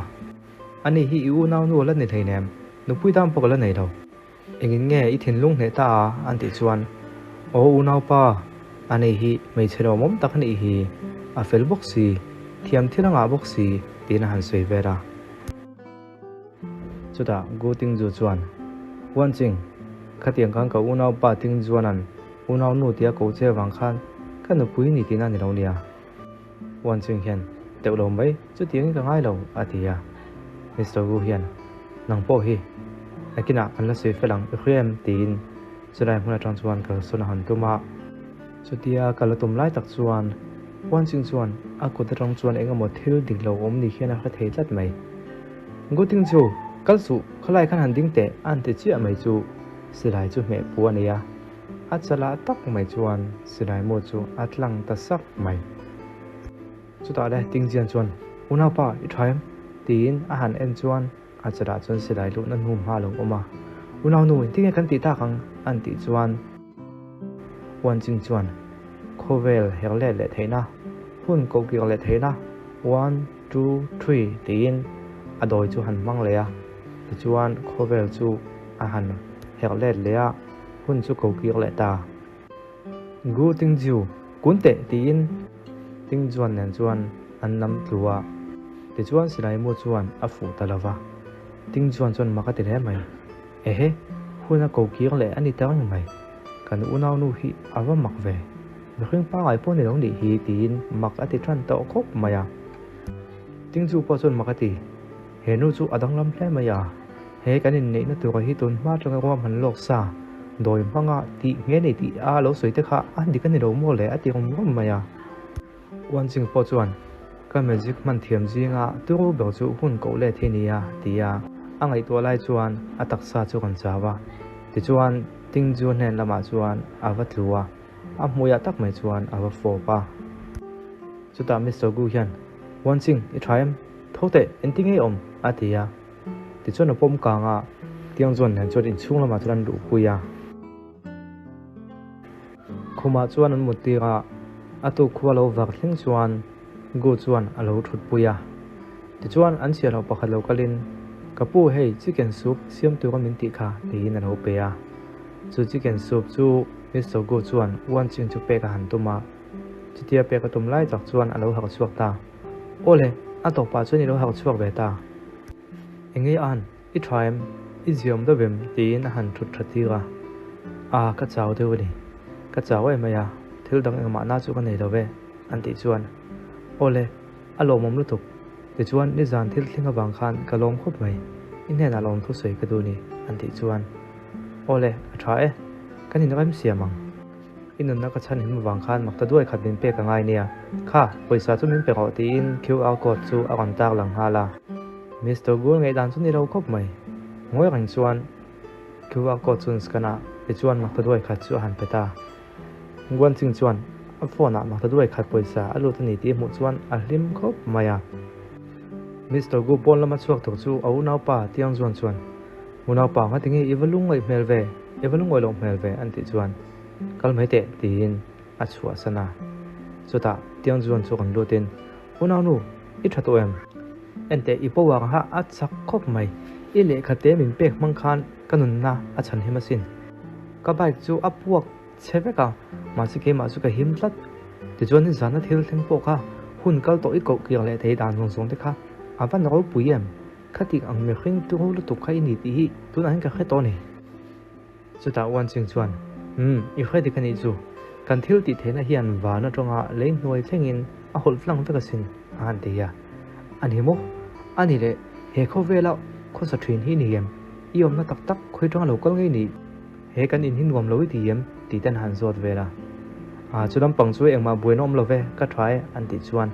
Ani hi i unau nu a la ni hleinem, nupui dan pawh ka la nei lo. Engin nge i thinlung hneh ta a? an tih chuan, Aw unaupa, ani hi hmeichhe lawmawm tak a nih hi, a fel bawk si, thiam thil a ngah bawk si, tiin a han sawi vel a. Chutah Gu Tingju chuan, Wanching, khatiang khan ka unaupa Tingjuanan unaunu tia ko che vang khan ka nupui ni tihna a ni lo nia. Wanching hian, Teuh lo mai, chutiangin ka ngai lo, a ti a. Mister Gu hian, Nang pawh hi, nakinah kan la sawi fel ang, i hria em? tiin chulai hmun atang chuan kalsawn a han tum a. Chutia kal a tum lai tak chuan Wanching chuan a kut atang chuan eng emaw thil dik lo awm ni hian a hre thei tlat mai. Guting chu, kal suh, khalai khan han ding teh, a han ti chiah mai chu silai chu hmeh pu a nei a. A chalah tak mai chuan silai mu chu a tlang ta sak mai. Chutah le Tingjian chuan, Unaupa, i tha em? tiin a han en chuan a chalah chuan silai luhna hnu hma a lo awm a. Unaunu, engtin nge kan tih tak ang? an tih chuan Wanching chuan, Khawvel her let leh theihna, hun kohkir leh theihna, one, two, three tiin a dawi chu han hmang leh a. Tichuan khawvel chu a han herh let leh a, hun chu kokir leh ta. Gu Tingjiu, kun teh tiin Tingjuan nen chuan an lam tlu a, tichuan silai mu chuan a fuh ta lo va. Tingjuan chuan mak a ti hle mai. Ehe, hun a kokir leh a ni ta reng mai. Kan unaunu hi a va mak ve. Mihring pangngai pawh ni lo nih hi tiin mak a ti tan tawh khawp mai a. Tingju pawh chuan mak a ti. He nu chu a danglam hle mai a, he kan inneihna tura hi tun hma atanga ruahman lawk sa, dawi hmanga tih nge nei tih a lo sawi te kha a dik a ni lo maw le a ti rawm rawm mai a. Uanching pawh chuan, Ka magic hman thiam zinga turu ber chu hun koh let hi nia ti a a ngaihtuah lai chuan a taksa chu kan chau a. Tichuan Tingju hnen lamah chuan a va tlu a, a hmuiah tak mai chuan a va fawp a. Chutah Mister Gu hian, Uanching, i tha em? Tho teh, engti ngei awm? a ti a. Tichuan a pawm kang a, Tiang chuan nen chuan inchhung lamah chuan an luhpui a. Khumah chuan an mut tir a, a tuk khua lo var thleng chuan Gu chuan a lo thutpui a. Tichuan an chhiah loh pakhat lo kalin, Ka pu hei chicken soup siam tura min tih kha tiin a lo pe a. Chu chicken soup chu Mister Gu chuan Wan Ching chu pek a han tum a. Chutia pek a tum lai tak chuan a lo harh chhuak ta. Awle, a tawpah chuan i lo harh chhuak ve ta. Engei an, i tha em? I ziawm deuh em? tiin a han thut tha tir a. A, ka chau deuh a ni. Ka chau em mai a, thil dang engmah na chu ka nei lo ve, an tih chuan. Awle, a lawmawm lutuk. Tichuan, nizan thil thleng avang khan ka lawm khawp mai. I hnenah lawmthu sawi ka duh ni, an tih chuan. Awle, a tha e. Kan inremsiam ang. I nunna ka chhan him avang khan makta duai khat min pek a ngai nia. Kha, pawisa chu min pe rawh tiin QR code chu a rawn tar lang nghal a. Mister Gould ngaihdan chu ni lo khawp mai. Ngawi reng chuan QR code chu an scan a, tichuan makta duai khat chu a han pe ta. Guanching chuan a phone ah makta duai khat pawisa a lut a ni tih hmuh chuan a hlim khawp mai a. Mister Gu pawn lama chhuak tur chu a unaupa Tiangzuan chuan, Unaupa ngatinge i va lungngaih hmel ve, i va lungngaih loh hmel ve an tih chuan, Kal mai teh tiin a chhuahsan a. Chutah Tiangzuan chu rawn lutin, Unaunu, i tha tawh em? Enteh i power kha a chak khawp mai, i lehkha te min pek hmang khan ka nunna a chhan him asin. Ka bike chu a puak chhe vek a, mahse keimah chu ka him tlat. Tichuan nizana thil thleng pawh kha hun kal tawh i koh kir leh thei dan zawng zawng te kha a va na ropui em? Khatik ang mihring turu lutuk kha i ni tih hi tunah hian ka hre tawh a ni. Chutah Wanching chuan, Umm, i hre dik a nih chu. Kan thil tih theihna hian van atanga lei hnuai thlengin a hawlh tlang vek asin, a han ti a. A ni maw? A ni leh, he khawvela khawsa thin hi ni em? I awmna tak tak khawi tanga lo kal ngei ni? He kan in hi nuam lo i ti em? tih ten a han zawt vel a. A, chu lampang chu engmah buaina awm lo ve, ka tha e, an tih chuan,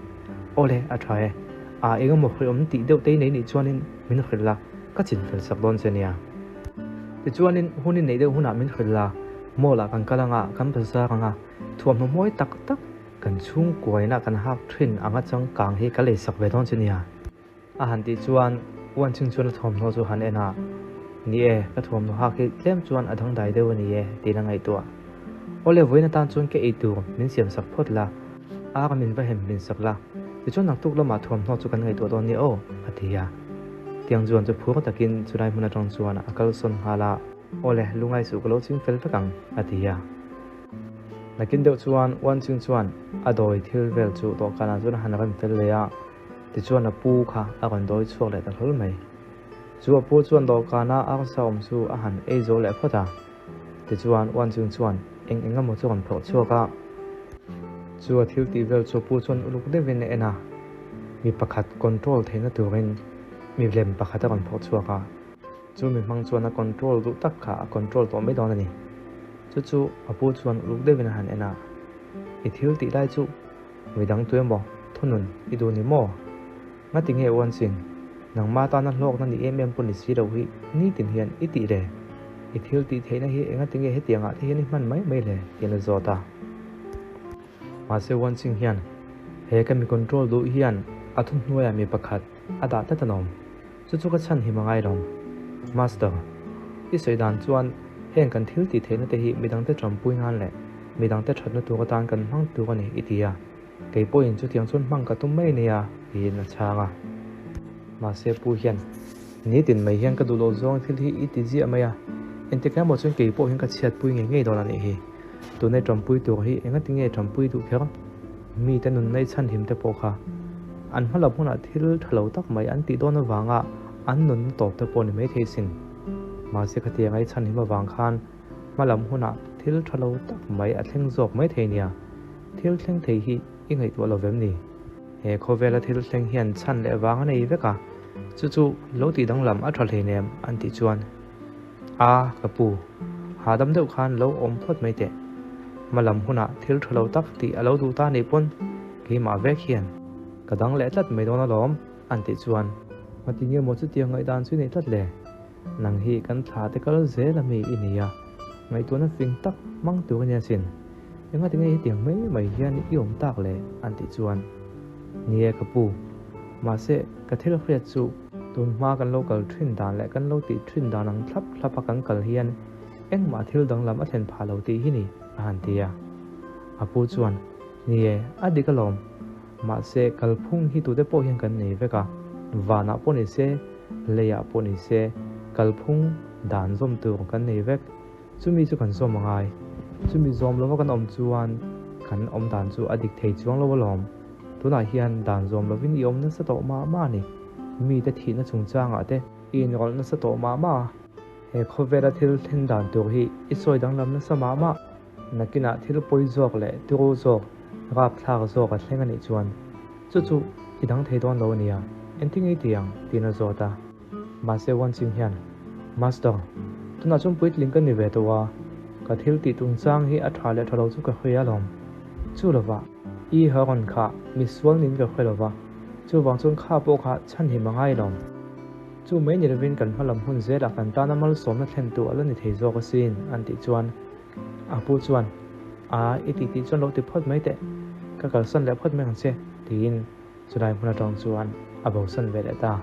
Awle, a tha e. A, engemaw hrilh tih deuh te i nei nih chuanin min hrilh la, ka chin fel sak dawn che nia. Tichuanin hun i neih deuh hunah min hrilh la, mall ah kan kal anga, kan bazar anga, thuamhnaw mawi tak tak Kan chhungkuaina kan hak thin anga changkang hi ka leisak ve dawn che nia. A han tih chuan Uanching chuan a thuamhnaw chu han en a, Ni e, ka thuamhnaw hak hi tlem chuan a dangdai deuh a ni e, tiin a ngaihtuah. Awle, vawiin atan chuan ka ei tur min siam sak phawt la, ar min va hem hmin sak la, tichuan naktuk lamah thuamhnaw chu kan ngaihtuah dawn nia aw, a ti a. Tiang chuan chu phur takin chulai hmun atang chuan a kalsawn nghal a. Awle, lungai suh ka lo ching fel vek ang, a ti a. Nakin deuh chuan Uanching chuan a dawi thil vel chu dawhkanah chuan a han rem fel leh a. Tichuan a pu kha a rawn dawi chhuak leh ta hlawl mai. Chu a pu chuan dawhkana arsa awm chu a han ei zo leh phawt a. Tichuan uan chung chuan eng eng emaw chu a rawn phawrh chhuak a. Chu a thil tih vel chu a pu chuan uluk deuhin a en a, mi pakhat control theihna turin mi lem pakhat a rawn phawrh chhuak a. Chu mi hmang chuan a control duh tak kha a control tawh mai dawn a ni. Chu chu a pu chuan uluk deuhin a han en a, I thil tih lai chu Midang tu emaw thunun i duh ni maw? Ngati nge Uansing, nangma tana hlawkna ni em em pawh ni si lo hi nitin hian i tih le? I thil tih theihna hi engati nge hetiangah te hian i hman mai mai le? tiin a zawt a. Mahse Uansing hian, He ka mi control duh hian a thuhnuaiah mi pakhat a dah tlat alawm. Chu chu ka chhan him a ngai lo. Master, i sawi dan chuan heng kan thil tih theihna te hi midangte tanpui nan leh midangte thatna tur atan kan hmang tur a ni i ti a, kei pawhin chutiang chuan hmang ka tum mai nia tiin a chhang a. Mahse pu hian, Nitin mai hian ka duh loh zawng thil hi i ti ziah mai a, engtik emaw chuan kei pawh hian ka chhiatpui ngei ngei dawn a nih hi. Tunai tanpui tur hi engati nge tanpui duh kher? Mite nunna i chhanhim te pawh kha an hma lam hunah thil tha lo tak mai an tih dawn avanga an nunna tawp te pawh ni maithei sin. Mahse khatianga i chhanhim avang khan hma lam hunah thil tha lo tak mai a thleng zawk maithei nia. Thil thleng thei hi i ngaihtuah lo vem ni? He khawvela thil thleng hian chhan leh vang a nei vek a, chu chu lo tih danglam a tha hleinem an tih chuan A, ka pu, hahdam deuh khan lo awm phawt mai teh. Hma lam hunah thil tha lo tak tih a lo duh ta nih pawn keimah vek hian ka dang leh tlat mai dawn alawm an tih chuan. Ngati nge maw chutiang ngaihdan chu i neih tlat le? Nang hi kan thla te kal zel ami i nei a, ngaihtuahna fing tak hmang tur a nia sin. Engati nge hetiang mai mai hian i awm tak le? an tih chuan. Ni e ka pu, mahse ka thil hriat chu tun hma kan lo kal thin dan leh kan lo tih thin dan ang thlap thlap a kan kal hian engmah thil danglam a thlen phah lo tih hi ni a han ti a. A pu chuan, Ni e, a dik alawm. Mahse kalphung hi tute pawh hian kan nei vek a, vanah pawh ni se, leiah pawh ni se, kalphung dan zawm tur kan nei vek. Chumi chu kan zawm a ngai. Chumi zawm lova kan awm chuan kan awm dan chu a dik thei chuang lo alawm. Tunah hian dan zawm lovin i awm nasa tawh mah mah a ni. Mite thihna chungchangah te i inrawlh nasa tawh mah mah a. He khawvela thil thlen dan tur hi i sawi danglam nasa mah mah. Nakinah thil pawi zawk leh turu zawk, rapthlak zawk a thleng a nih chuan chu chu i dang thei dawn lo a nia. Engtin nge i ti ang? tiin a zawt a. Mahse Wanching hian, Master, tunah chuan puitling ka ni ve tawh a, ka thil tih chungchang hi a tha leh tha lo chu ka hria alawm. Chu lova, i ha rawn kha misual niin ka hre lova, chuvang chuan kha pawh kha chhanhim a ngai alawm. Chu mai ni lovin kan hmalam hun zelah kan tana malsawmna thlentu a la ni thei zawk asin, an tih chuan a pu chuan, A, i tih tih chuan lo ti phawt mai teh, ka kalsan leh phawt mai ang che, tiin Chulai hmun atang chuan a bosan ve leh ta.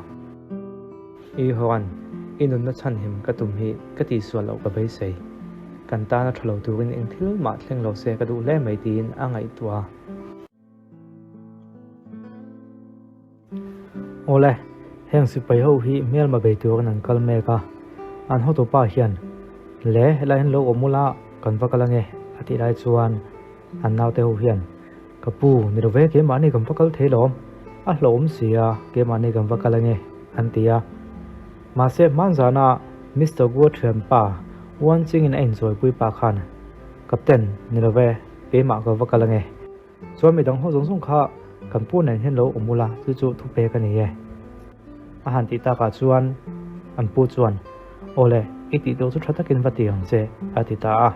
I Hoan, i nunna chhanhim ka tum hi ka tihsual loh ka beisei. Kan tana tha lo turin eng thil mah thleng lo se ka duh hle mai tiin a ngaihtuah a. Awle, heng sipai ho hi hmelma bei turin an kal mek a. An hotupa hian, Le, helai hian lo awm ula, kan va kal ange, a tih lai chuan An naute ho hian, Ka pu, ni lo ve, keimahni kan va kal thei lawm, a hlauhawm si a, keimahni kan va kal ange, an ti a. Mahse, hmanzana Mister Guo thianpa Wan Chingin a inchawipui pah khan, Captain, ni lo ve, keimah ka va kal ange. Chuan midang ho zawng zawng kha kan pu nen hian lo awm ula, chu chu thupek a ni e. A han tih takah chuan an pu chuan, Awle, i tih tur chu tha takin va ti ang che, a ti ta a.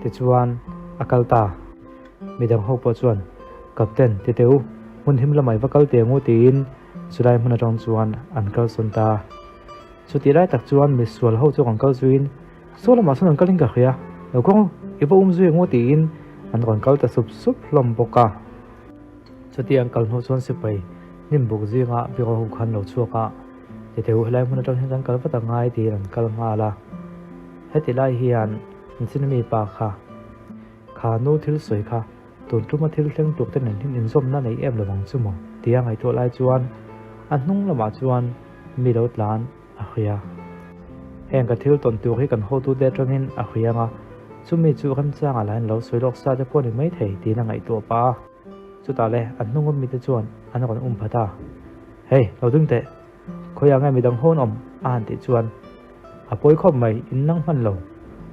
Tichuan, a kal ta. Midang ho pawh chuan, Captain, ti teh u, hmun him lamah i va kal teh ang u tiin chulai hmun atang chuan an kalsawn ta. Chutih lai tak chuan misual ho chu kan kal zuiin, Saw lamah sawn an kalin ka hria, lo kawng i va um zui ang u tiin an rawn kal ta sup sup hlawm bawk a. Chuti an kal hnu chuan sipai hnim buk zinga biro ho khan lo chhuak a, Titeu helai hmun atang hian kan kal vat a ngai tiin an kal nghal a. Heti lai hian Nchin mi pa kha, kha nu thil sawi kha tun tuma thil thleng tur te nen hian inzawmna nei em lo ang chu maw? tia ngaihtuah lai chuan a hnung lamah chuan mi lo tlan a hria. Heng ka thil tawn tur hi kan hotute atangin a hria ang a, chumi chu remchangah lah in lo sawi lawk sa te pawh a ni maithei tiin a ngaihtuah pah a. Chutah le an hnung awm mite chuan an rawn um phat a, Hey, lo ding teh, khawiah nge midang hawn awm? a han tih chuan, A pawi khawp mai, in nang hman lo,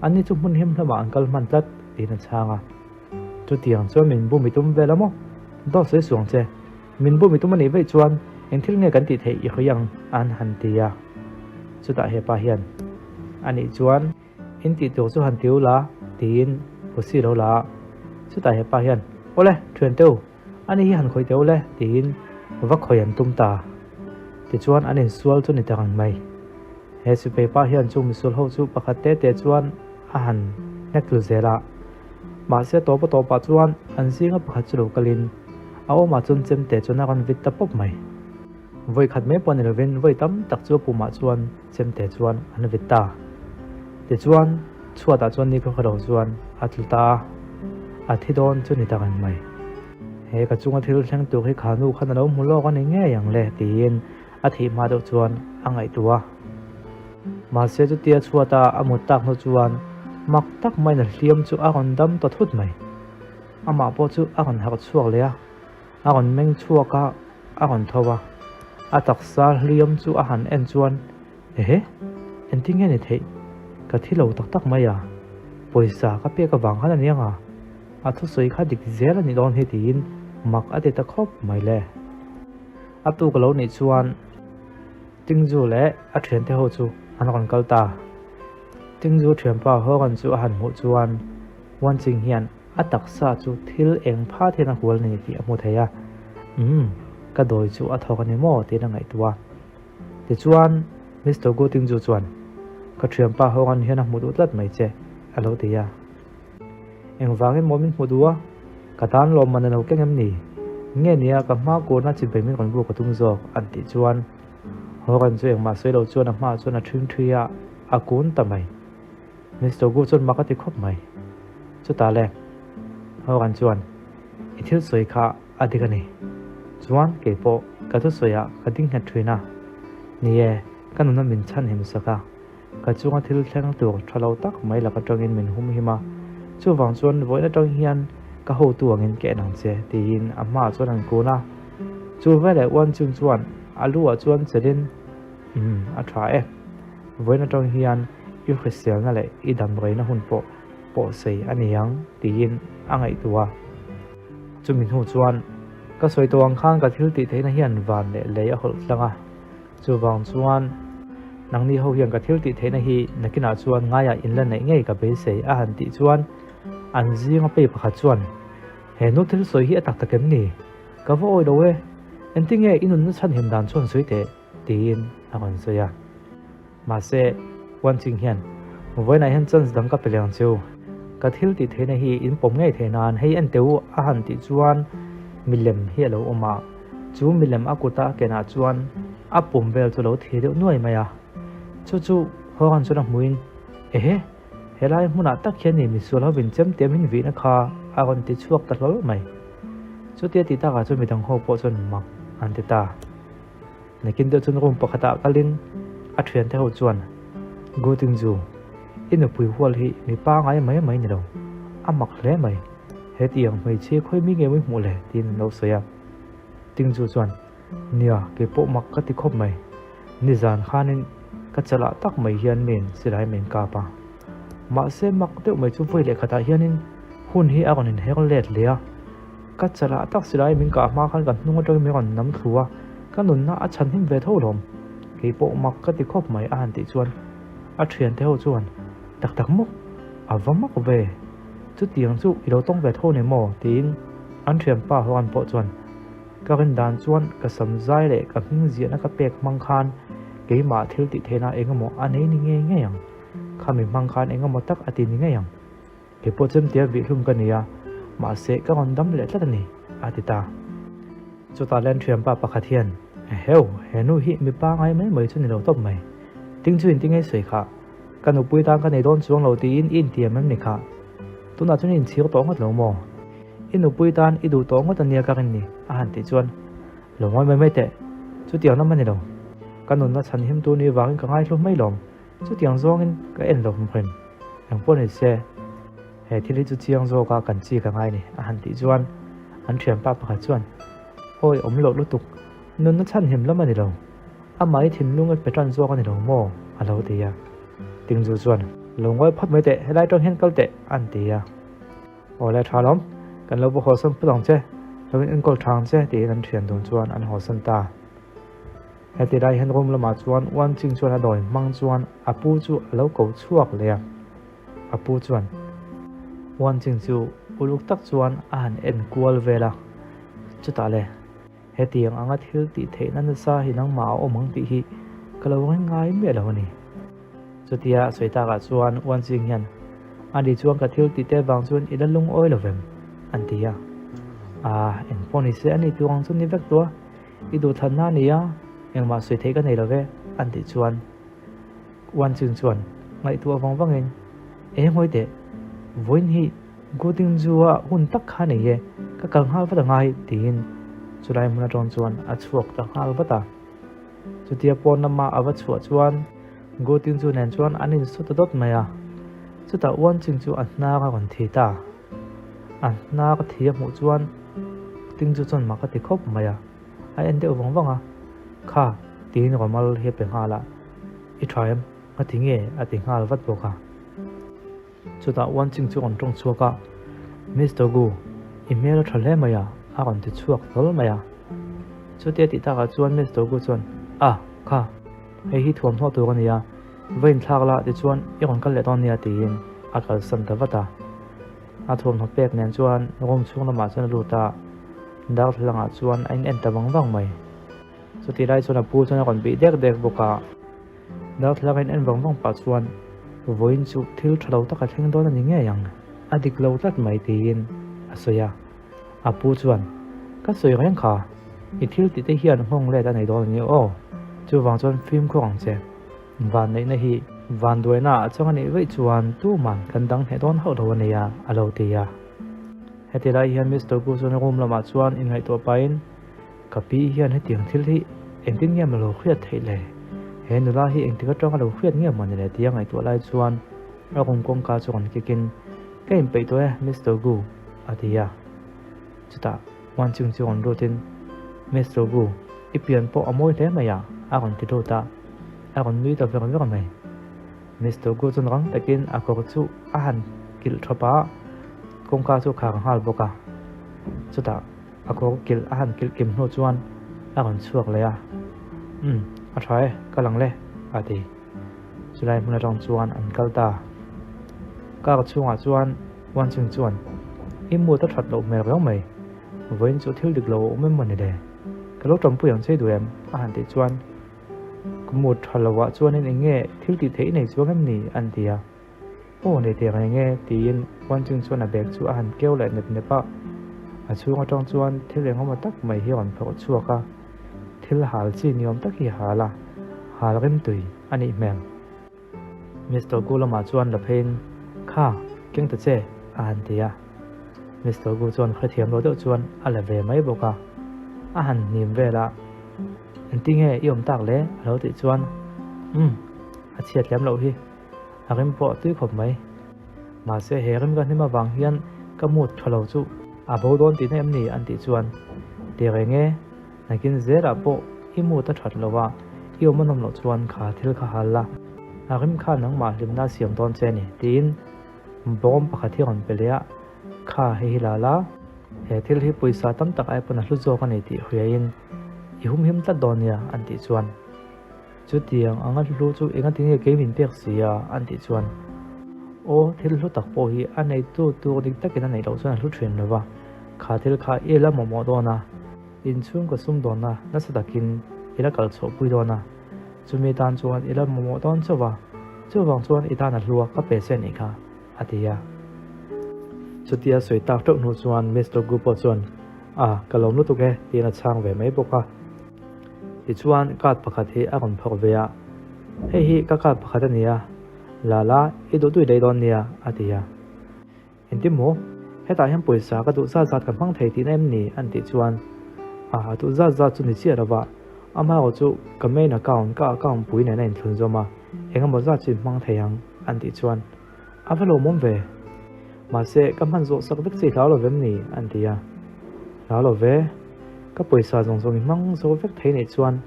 anni chu hmun him hlamah an kal hman tlat, tiin a chhang a. Chutiang chuan min bu mi tum vel a maw? Dawt sawi suang che, min bu mi tum a nih vaih chuan eng thil nge kan tih theih i hawi ang? an han ti a. Chutah hepa hian, Anih chuan, In tih tur chu han ti u la, tiin Pusi lo la a. Chutah hepa hian, Awle, thian teu, ani hi han khawih teh u le, tiin va khawih an tum ta. Tichuan an insual chu ni ta reng mai. He sipai pa hian chung misual ho chu pakhat te te chuan a han hnek tlu zel a. Mahse tawpa tawpah chuan an zinga pakhat chu lo kalin a awmah chuan chemte chuan a rawn vit ta pawp mai. Vawi khat mai pawh ni lovin vawi tam tak chu a pumah chuan chemte chuan an vit ta. Tichuan, chhuatah chuan nikhaw kha lo chuan a tlu ta a, a thi dawn chu ni ta reng mai. He ka chunga thil thleng tur hi kha nu khan a lo hmu lawk a ni ngei ang le tiin a thih hma deuh chuan a ngaihtuah a. Mahse chutia chhuata a mut tak hnu chuan mak tak maiin a hliam chu a rawn dam ta thut mai. Amah pawh chu a rawn harh chhuak leh a. A rawn meng chhuak a, a rawn tho a. A taksa hliam chu a han en chuan, Ehe, engtin nge ni theih? Ka thi lo tak tak mai a, pawisa ka pek avang khan a ni ang a, a thusawi kha dik zel a nih dawn hi tiin mak a ti ta khawp mai le. A tuk a lo nih chuan Tingzu leh a thiante ho chu an rawn kal ta. Tingzu thianpa Horan chu a han hmuh chuan Wanching hian A taksa chu thil eng phat hian a hual a ni tih a hmu thei a, Umm, ka dawi chu a thawk a ni maw? tiin a ngaihtuah a. Tichuan, Mister Gu Tingju chuan, Ka thianpa Horan hian a hmu duh tlat mai che, a lo ti a. Engvangin maw min hmu duh a? Ka tan lawmman a lo keng em ni? Nge nia ka hma kurna chi bei min rawn buk a tum zawk, an tih chuan Horan chu engmah sawi lo chuan a hmaah chuan a ṭhing ṭhi a, a kun ta mai. Mister Gu chuan mak a ti khawp mai. Chutah le, Hogan chuan, I thil sawi kha a dik a ni. Chuan kei pawh ka thusawiah ka ding nghet thin a. Ni e, ka nuna min chhan him sak a. Ka chunga thil thleng tur tha lo tak mai lak atangin min hum him a. Chuvang chuan vawiin atang hian ka hotu angin ka en ang che, tiin a hmaah chuan an kun a. Chu veleh Wan Chun chuan a lu ah chuan chelin, Umm, a tha e. Vawiin atang hian i hriselna leh i damreina hun pawh pawhsei a ni ang tiin a ngaihtuah a. Chumi hnu chuan ka sawi tawh ang khan ka thil tih theihna hian van leh lei a hawlh tlang a, chuvang chuan nangni ho hian ka thil tih theihna hi nakinah chuan ngaiah in la neih ngei ka beisei a han tih chuan an zinga pei pakhat chuan he nu thil sawi hi a tak tak em ni? Ka va awi lo e, engtinge i nunna chhanhim dan chuan sawi teh tiin a rawn sawi a. Mahse, Wanching hian, Vawiinah hian chance dang ka pe leh ang che u. Ka thil tih theihna hi in pawm ngei theih nan hei en teh u a han tih chuan milem hi a lo awm a. Chu milem a kuta a kenah chuan a pum vel chu lo thi deuh nuai mai a. Chu chu Horan chuan a hmuhin, Ehe, helai hmunah tak hian ni misual hovin chemte min vihna kha a rawn ti chhuak ta hlawl mai. Chutia tih takah chuan midang ho pawh chuan mak an ti ta. Nakin deuh chuan room pakhatah kalin a thiante ho chuan, Gu Tingzu, i nupui hual hi mi pangai mai mai ni lo, a mak hle mai, hetiang hmeichhia khawi mi nge mawi hmuh le? tiin an lo sawi a. Tingzu chuan, Nia, kei pawh mak ka ti khawp mai, nizan khanin ka chalah tak mai hian min silai min kap a, mahse mak deuh mai chu vawi leh khatah hianin hun hi a rawn inher let leh a, Ka chalah tak silai min kah hma khan ka hnung atangin min rawn nam thlu a, ka nunna a chhan him ve tho lawm. Kei pawh mak ka ti khawp mai a han tih chuan a thiante ho chuan, Tak tak maw? A va mak ve. Chutiang chu i lo tawng ve tho ni maw? tiin an thianpa Horan pawh chuan, Ka rin dan chuan ka sam zai leh ka hming ziahna ka pek hmang khan keimah thil tih theihna engemaw a nei ni ngei ngei ang. Khami hmang khan engemaw tak a ti ni ngei ang. Kei pawh chemtia vih hlum ka ni a, Mahse, ka rawn dam leh tlat a ni, a ti ta. Chutah len thianpa pakhat hian, Eheu, he nu hi mi pangai mai mai chu ni lo tawp mai. Ting chu inti ngei sawi kha. Ka nupui tan ka nei dawn chuang lo tiin i intiam em ni kha? Tunah chuan i inchhir tawh ngawt lo maw? I nupui tan i duh tawh ngawt a nia ka rin ni, a han tih chuan, Lo ngawi mai mai teh, chutiang lam a ni lo. Ka nunna chhan him tur ni vangin ka ngaihlu mai lawm, chutiang zawngin ka en lo hrim. Engpawh ni se, he thil hi chu chiang zawka kan chi ka ngai ni, a han tih chuan an thianpa pakhat chuan, Awi awm loh lutuk, nunna chhan him lam a ni lo, amah i thinlung i pe tan zawk a ni lo maw? a lo ti a. Tingzu chuan, Lo ngawi phawt mai teh, helai tang hian kal teh, an ti a. Aw le tha lawm, kan lo va hawsan phut ang che, lo in enkawl tha ang che tiin an thian dun chuan an hawsan ta. Heti lai hian room lamah chuan Wan Ching chuan a dawi hmang chuan a pu chu a lo ko chhuak leh a, a pu chuan Wan Ching chu uluk tak chuan a han en kual vel a, chutah le hetiang anga thil tih theihna nasa hi nangmah a awm ang tih hi ka lo ring ngai miah lo a ni. Chutia a sawi takah chuan Uan Ching hian, Ani chuan ka thil tih te vang chuan i la lungawi lo vem? an ti a. A, eng pawh ni se a ni tur ang chu ni vek tua, i duhthlanna a ni a, engmah sawi theih ka nei lo ve, an tih chuan Uan Ching chuan ngaihtuah vang vangin, Eng hawi teh, vawiin hi Gu Ding Zu-a hun tak kha a nei e, ka kal nghal vat angai, tiin chulai hmun atang chuan a chhuak ta nghal vat a. Chutia pawn lama a va chhuah chuan Gu Tingzu nen chuan an insu ta dawt mai a. Chutah Wan Ching chu a hnar a rawn thi ta. A hnar thi a hmuh chuan Tingzu chuan mak a ti khawp mai a. A en deuh vang vang a, Kha, tiin rawmal hi a pe nghal a. I tha em? Nga ti nge? a ti nghal vat bawk a. Chutah Wan Ching chu a rawn tawng chhuak a, Mister Gu, i hmel a tha hle mai a, a rawn ti chhuak hlawl mai a. Chutia tih takah chuan Mister Gu chuan, A, kha, hei hi thuamhnaw tur a ni a, va inthlak la tichuan i rawn kal leh dawn nia tiin a kalsan ta vat a. A thuamhnaw pek nen chuan room chhung lamah chuan a lut a, darthlalangah chuan a in en ta vang vang mai. Chutih lai chuan a pu chuan a rawn bih dek dek bawk a. Darthlalang a in en vang vang pah chuan vawiin chu thil tha lo tak a thleng dawn a ni ngei ang, a dik lo tlat mai tiin a sawi a. A pu chuan, Ka sawi reng kha, i thil tih te hian nghawng let a nei dawn a ni aw, chuvang chuan fimkhur ang che. Vanneihna hi vanduaina ah chang a nih vaih chuan tuman kan dang hneh dawn hauh lo a nia, a lo ti a. Heti lai hian Mister Gu chuan room lamah chuan inngaihtuah pahin, Ka pi hian hetiang thil hi engtin nge maw lo hriat theih le? He nula hi engtik atanga lo hriat nge maw ni le tia ngaihtuah lai chuan a room kawngka chu rawn kik in, Ka inpeih tawh e, Mister Gu, a ti a. Chutah Wan Ching chu rawn lut in, Mister Gu, i pian pawh a mawi hle mai a, a rawn ti lut a, a rawn nui ta ver ver mai. Mister Gu chuan rang takin a kawr chu a han kilh thawp a, kawngka chu a khar nghal bawk a. Chutah. A kawr kilh a han kilh kim hnu chuan a rawn chhuak leh a, Umm, a tha e, ka lang le, a ti. Chulai hmun atang chuan an kal ta. Car chhungah chuan Wan Ching chuan, I mood a that loh hmel riau mai, vawiin chu thil dik lo a awm em maw ni le? Ka lo tanpui ang che duh em? a han tih chuan, Ka mood tha loh ah chuanin eng nge thil tih theih i nei chuang em ni? an ti a. Aw nei teh reng e tiin Wan Ching chuan a bag chu a han keu leh nep nep a, a chhung atang chuan thil engemaw tak mai hi a rawn phawrh chhuak a, thil hal chi ni awm tak hi a hal a, hal rim tui a nih hmel. Mister Gu lamah chuan la pheiin, Kha, keng ta che, a han ti a. Mister Gu chuan hrethiam lo deuh chuan a la ve mai bawk a, a han hnim vel a, Engtinge i awm tak le? a lo tih chuan, Umm, a chhiat lem loh hi. A rim pawh a tui khawp mai. Mahse he rim ka hnim avang hian ka mood tha lo chu a bo dawn tihna em ni an tih chuan ti reng e, nakin zelah pawh i mood a that lo a, i awm a nawm loh chuan kha thil kha hal la, a rim khan nangmah hlimna a siam dawn che a ni tiin bawm pakhat hi a rawn pe leh a, kha hei hi la la, he thil hi pawisa tam tak ai pawn a hlu zawk a ni tih hriain i humhim tlat dawn nia an tih chuan. Chutiang anga hlu chu engati nge kei min pek si a? an tih chuan, Aw, thil hlu tak pawh hi a neitu tur dik takin a neih loh chuan a hlu thin lo va, kha thil kha i la mawhmawh dawn a, inchhung ka sum dawnna nasa takin i la kal chhuahpui dawn a, chumi tan chuan i la mawhmawh dawn chauh va, chuvang chuan i tan a hlu a ka pe che a nih kha, a ti a. Chutia sawi tak teuh hnu chuan Mister Gu pawh chuan, A, ka lawm lutuk e, tiin a chhang ve mai bawk a. Tichuan card pakhat hi a rawn phawrh ve a, Hei hi ka card pakhat a ni a, la la, i duh duih lei dawn nia, a ti a. Engtin maw? Hetah hian pawisa ka duh zat zat ka hmang thei tihna em ni? an tih chuan, A, a duh zat zat chu ni chiah lo va, amaherawh chu ka main account, ka account pui nen a inthlun zawm a, engemaw zat chu i hmang thei ang, an tih chuan, A va lawmawm ve. Mahse, ka hman zawh sak vek che i hlau lo vem ni? an ti a. Hlau lo ve. Ka pawisa zawng zawng i hmang zo vek thei neih chuan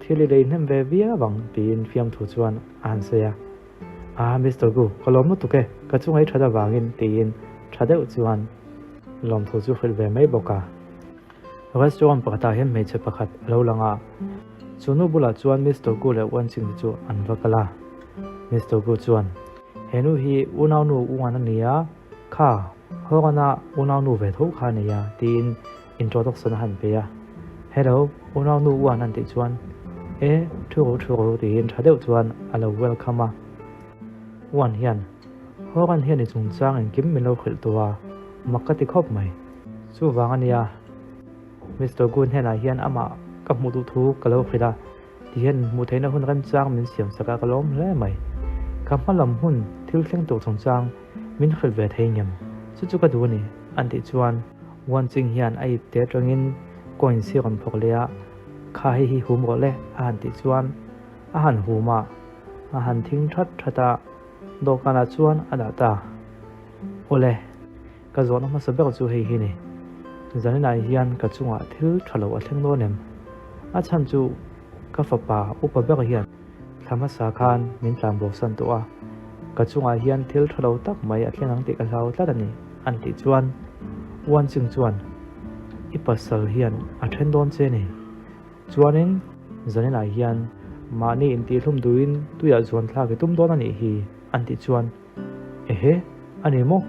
thil i lei hnem ve viau ang, tiin fiamthu chuan a han sawi a. Ah, Mister Gu, ka lawm lutuk e, ka chunga i that avangin, tiin tha deuh chuan lawmthu chu hrilh ve mai bawk a. Restaurant pakhatah hian hmeichhe pakhat a lo lang a, chu nu bulah chuan Mister Gu leh Wan Ching te chu an va kal a. Mister Gu chuan, He nu hi unaunu Uan a ni a, kha, Horan-a unaunu ve tho kha a ni a, tiin introduction a han pe a. Hello, unaunu Uan an tih chuan, E, thu ru thu ru tiin tha deuh chuan a lo welcome a. Uan hian, Horan hian i chungchang engkim min lo hrilh tawh a, mak ka ti khawp mai. Chuvang a nia, Mister Gu hnenah hian amah ka hmuh duh thu ka lo hrilh a, tihian hmuh theihna hun remchang min siam sak a ka lawm hle mai. Ka hma lam hun thil thleng tur chungchang min hrilh ve thei ngem? Chu chu ka duh a ni, an tih chuan Wan Ching hian a ip te atangin coins hi a rawn phawk leh a, Kha hei hi hum rawh le, a han tih chuan a han hum a, a han thing that that a, dawhkanah chuan a dah ta. Awle. Ka zawhna hmasa ber chu hei hi ni, Zaninah hian ka chungah thil tha lo a thleng dawn em? A chhan chu ka fapa upa ber hian thla hmasa khan min tlan bosan tawh a, ka chungah hian thil tha lo tak mai a thleng ang tih ka hlau tlat a ni, an tih chuan Wan Ching chuan, I pasal hian a then dawn che ni. Chuanin Zaninah hian mahni intihhlum duhin tuiah zuan thlak i tum dawn a nih hi, an tih chuan Ehe, a ni maw?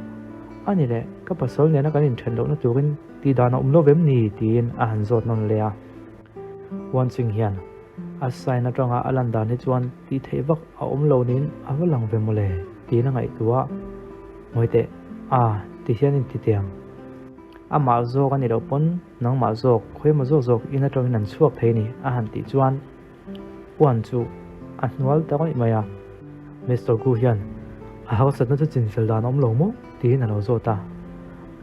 A ni le, ka pasal nena kan inthen lohna turin tih dan a awm lo vem ni? tiin a han zawt nawn leh a. Wan Ching hian a sign atanga a lan dan hi chuan tih theih vak a awm lo niin a va lang ve mawle tiin a ngaihtuah a. Ngawi teh, a ti hian in ti teh ang. Amah zawk a ni loh pawn nangmah zawk, khawimaw zawk zawk in atangin an chhuak thei a ni a han tih chuan Uan chu a hnual ta rawih mai a. Mister Gu hian a harsatna chu chinfel dan a awm lo maw? tiin a lo zawt a.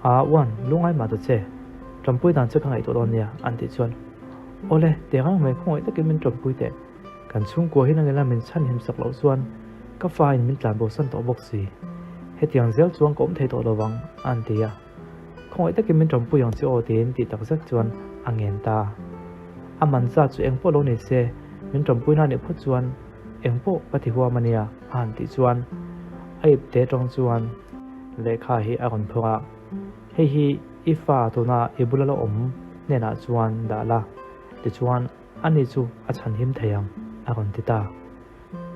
Aa Uan, lungai mah ta che. Ṭampui dan che ka ngaihtuah dawn nia, an tih chuan, Awle, teh reng mai khawngaih takin min ṭampui teh. Kan chhungkua hi nangila min chhan him sak loh chuan ka fa in min tlan bosan tawh bawk si. Hetiang zel chuan ka awm thei tawh lo vang, an ti a. Khawngaih takin min ṭampui ang che aw tiin tih tak zet chuan a ngen ta. A man zat chu engpawh lo ni se, min ṭampui na nih phawt chuan engpawh ka ti huam a nia a han tih chuan a ip te ṭawng chuan lehkha hi a rawn phawrh a, Hei hi i fa tuna i bula la awm hnenah chuan dah la, tichuan ani chu a chhanhim thei ang a rawn ti ta.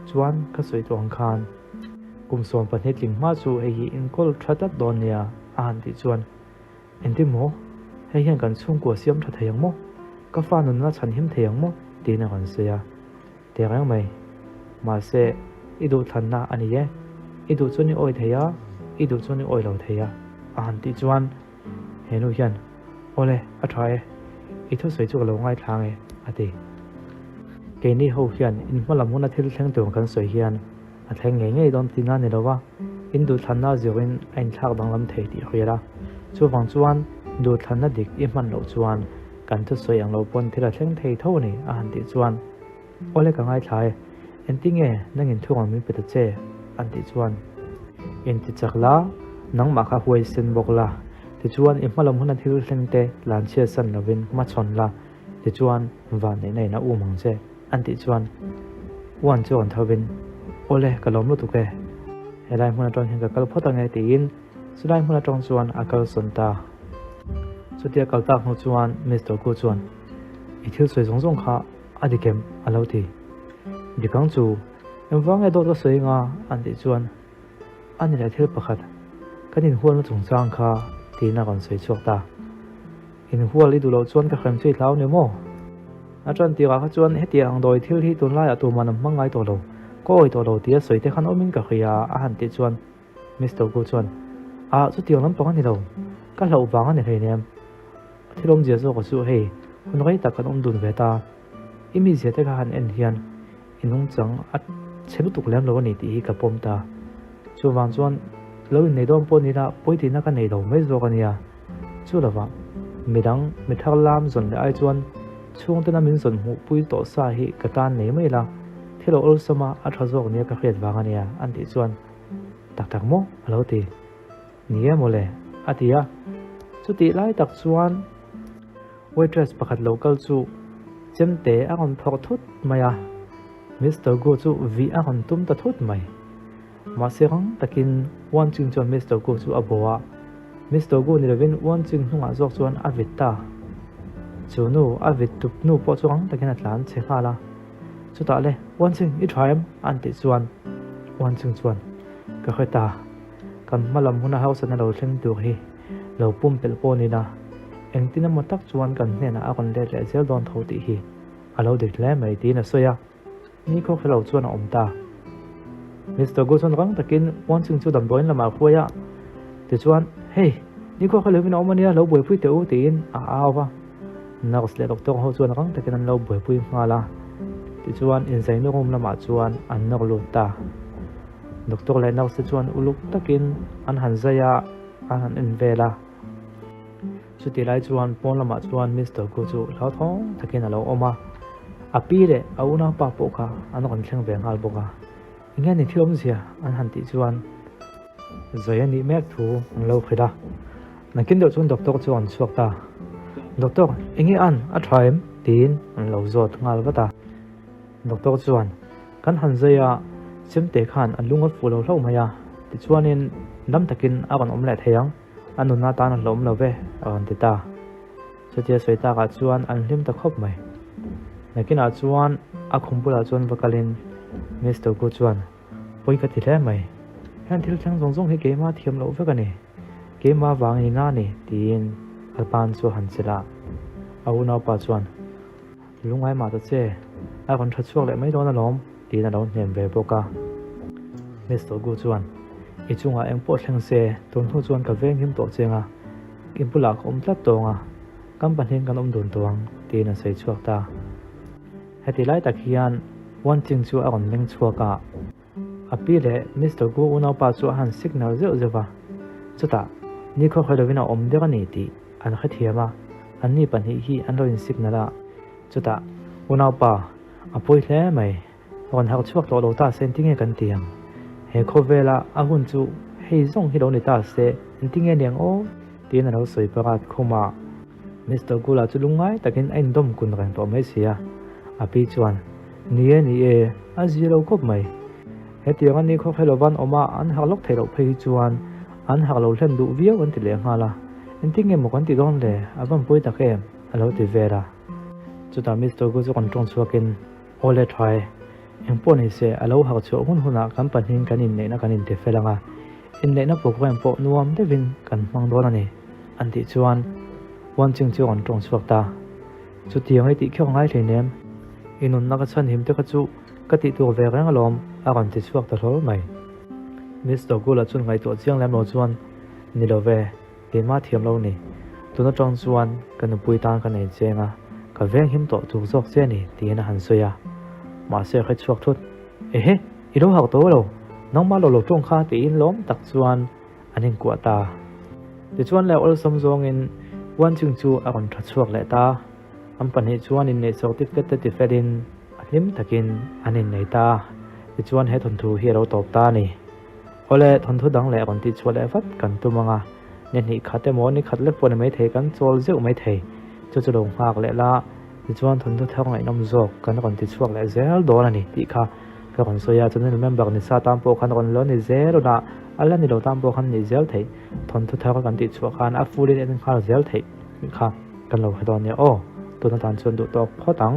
Chuan ka sawi tawh ang khan kum 12 tling hma chu hei hi inkawl tha tlat dawn nia a han tih chuan Engtin maw? Hei hian kan chhungkua siam tha thei ang maw? Ka fa nunna chhan him thei ang maw? tiin a rawn sawi a. Teh reng mai. Mahse, i duhthlanna a ni e. I duh chuan i awi thei a, i duh chuan i awi lo thei a a han tih chuan he nu hian Awle, a tha e. I thusawi chu ka lo ngaithla ang e, a ti. Keini ho hian in hma lam huna thil thleng tur kan sawi hian a thleng ngei ngei dawn tihna a ni lo va, in duhthlanna zirin a inthlak danglam thei tih hriat a. Chuvang chuan duhthlanna dik i hman loh chuan kan thusawi ang lo pawn thil a thleng thei tho a ni, a han tih chuan Awle ka ngaithla e, engtinge nangin thurawn min pe ta che? an tih chuan Inti chak la, nangmah kha huaisen bawk la, tichuan i hmalam huna thil thleng te tlanchhiat san lovin hmachhawn la, tichuan van neihna in a um ang che, an tih chuan Uan chu rawn tho vin, Awle, ka lawm lutuk e, helai hmun atang hian ka kal phawt ange tiin chulai hmun atang chuan a kalsawn ta. Chutia kal tak hnu chuan Mister Gu chuan, I thil sawi zawng zawng kha a dik em? a lo ti. Dik ang chu, engvang nge dawt ka sawi anga? an tih chuan A ni leh thil pakhat, kan inhualna chungchang kha tiin a rawn sawi chhuak ta. Inhual i duh loh chuan ka hrem chu i hlau ni maw? A tan tirah kha chuan hetiang ang dawi thil hi tunlaiah tuman an hmang ngai tawh lo, ka awi tawh lo tia sawi te khan awmin ka hria a han tih chuan Mister Gu chuan. Ah, chutiang lampang a ni lo. Ka hlauh vang a ni hleinem. Thil awmzia zawk chu hei, hun rei tak kan awm dun ve ta. I mizia te kha han en hian i nungchang a chhe lutuk lem lo a ni tih hi ka pawm ta. Chuvang chuan lo innei dawn pawh ni la pawi tihna ka nei lo mai zawk a nia. Chu lovah midang mi thar lam zawn leh ai chuan chhungtena min zawn hmuh pui tawh sa hi ka tan nei mai la, thil a awlsam a, a tha zawk nia ka hriat vang a nia an tih chuan tak tak maw a lo ti. Ni e mawle a ti a. Chutih lai tak chuan waitress pakhat lo kal chu chemte a rawn phawrh thut mai a, Mister Gu chu vih a rawn tum ta thut mai. Mahse rang takin Wan Ching chuan Mister Gu chu a bawh a, Mister Gu ni lovin Wan Ching hnungah zawk chuan a vit ta. Chu nu a vit tup nu pawh chu rang takin a tlan chhe nghal a. Chutah le, Wan Ching i tha em? an tih chuan Wan Ching chuan, Ka hre ta. Kan hma lam huna hausatna lo thleng tur hi lo pumpelh pawh ni la, engtin emaw tak chuan kan hnenah a rawn let leh zel dawn tho tih hi a lo dik hle mai tiin a sawi a. Ni khaw hre lo chuan a awm ta. Mister Gu chuan rang takin Wan Ching chu damdawiin lamah a hruai a, tichuan, Hei, ni khaw hre lovin a awm a nia, lo buaipui teh u tiin a au va. Nurse leh doctor ho chuan rang takin an lo buaipui nghal a, tichuan inzaina room lamah chuan an nawr lut ta. Doctor leh nurse te chuan uluk takin an han zai a, an han en vel a. Chutih lai chuan pawn lamah chuan Mister Gu chu hlauthawng takin a lo awm a, a pi leh a unaupa pawh kha an rawn thleng ve nghal bawk a. Enge ni thil awmzia an han tih chuan zai a nih mek thu an lo hrilh a. Nakin deuh chuan doctor chu an chhuak ta. Doctor, enge an a tha em? tiin an lo zawt nghal vat a. Doctor chuan, Kan han zai a, chemte khan a lung a fuh lo hlauh mai a, tichuanin dam takin a rawn awm leh thei ang, a nunna tan a hlawm lo ve, a rawn ti ta. Chutia sawi takah chuan an hlim ta khawp mai. Nakinah chuan a khum bulah chuan va kalin Mister Gu chuan, Pawi ka ti hle mai. Heng thil thleng zawng zawng hi keimah thiam loh vek a ni. Keimah vang in a ni, tiin a ban chu a han chelh a. A unaupa chuan, Lungngai mah ta che, a rawn tha chhuak leh mai dawn alawm, tiin a lo hnem ve bawk a. Mister Gu chuan, I chungah eng pawh thleng se, tun hnu chuan ka venghim tawh cheng a, i bulah ka awm tlat tawng a, kan pahnihin kan awm dun tawh ang, tiin a sawi chhuak ta. Heti lai tak hian Wan Ching chu a rawn meng chhuak a, a pi leh Mister Gu unaupa chu a han signal zeuh zeuh va, chutah nikhaw hre lovin a awm der a ni tih an hrethiam a, anni pahnih hi an lo in signal a, chutah unaupa a pawi hle mai. Rawn harh chhuak tawh lo ta se engtinge kan ti ang? He khawvela a hun chu hei zawng hi lo ni ta se engtinge niang aw? Tiin a lo sawi parat khum a. Mister Gula chu lungngai takin a indawm kun reng tawh mai si a. A pi chuan, Ni e, ni e, a zia lo khawp mai. Hetiang a ni khawkhe lovan awm a an harh lawk theih loh phei hi chuan an harh lo hlen duh viau an ti leh nghal a. Engtinge maw kan ti dawn le? A van pawi tak em? A lo ti vel a. Chutah Mister Gu chu rawn tawng chhuakin, Aw le tha e, engpawh ni se a lo harh chhuah hun hunah kan pahnihin kan inneihna kan inti fel ang a, inneihna programme pawh nuam deuhin kan hmang dawn a ni, an tih chuan Wan Ching chu a rawn tawng chhuak ta. Chutiang i tih kher ngai hleinem, i nunna ka chhanhim te kha chu ka tih tur ve reng alawm, a rawn ti chhuak ta hlawl mai. Mister Gula chuan ngaihtuah chiang lem lo chuan, Ni lo ve. Keimah thiam lo ni. Tun atang chuan ka nupui tan ka nei cheng a, ka venghim tawh tur zawk che a ni, tiin a han sawi a. Mahse a hre chhuak thut. Ehe, i lo harh tawh lo, nangmah lo lo tawng kha tiin lawm tak chuan an inkuah ta. Tichuan leh awlsam zawngin Wan Ching chu a rawn tha chhuak leh ta. An pahnih chuan inneih certificate te tifelin a hlim takin an innei ta. Tichuan he thawnthu hi a lo tawp ta a ni. Awle, thawnthu dang leh rawn tih chhuah leh vat kan tum ang a, ni hnih khat emaw ni khat lek pawh ni maithei kan chawl zeuh maithei, chu chu lo nghak leh la, tichuan thawnthu thar ngaihnawm zawk kan rawn ti chhuak leh zel dawn a ni tih kha ka rawn sawi a, chuan member ni sa tan pawh khan rawn lo ni zel ula, a la ni lo tan pawh khan nih zel theih, thawnthu thar kan tih chhuah khan a full in en nghal zel theih kha kan lo hre dawn nia aw, tun atan chuan duh tawk phawt ang.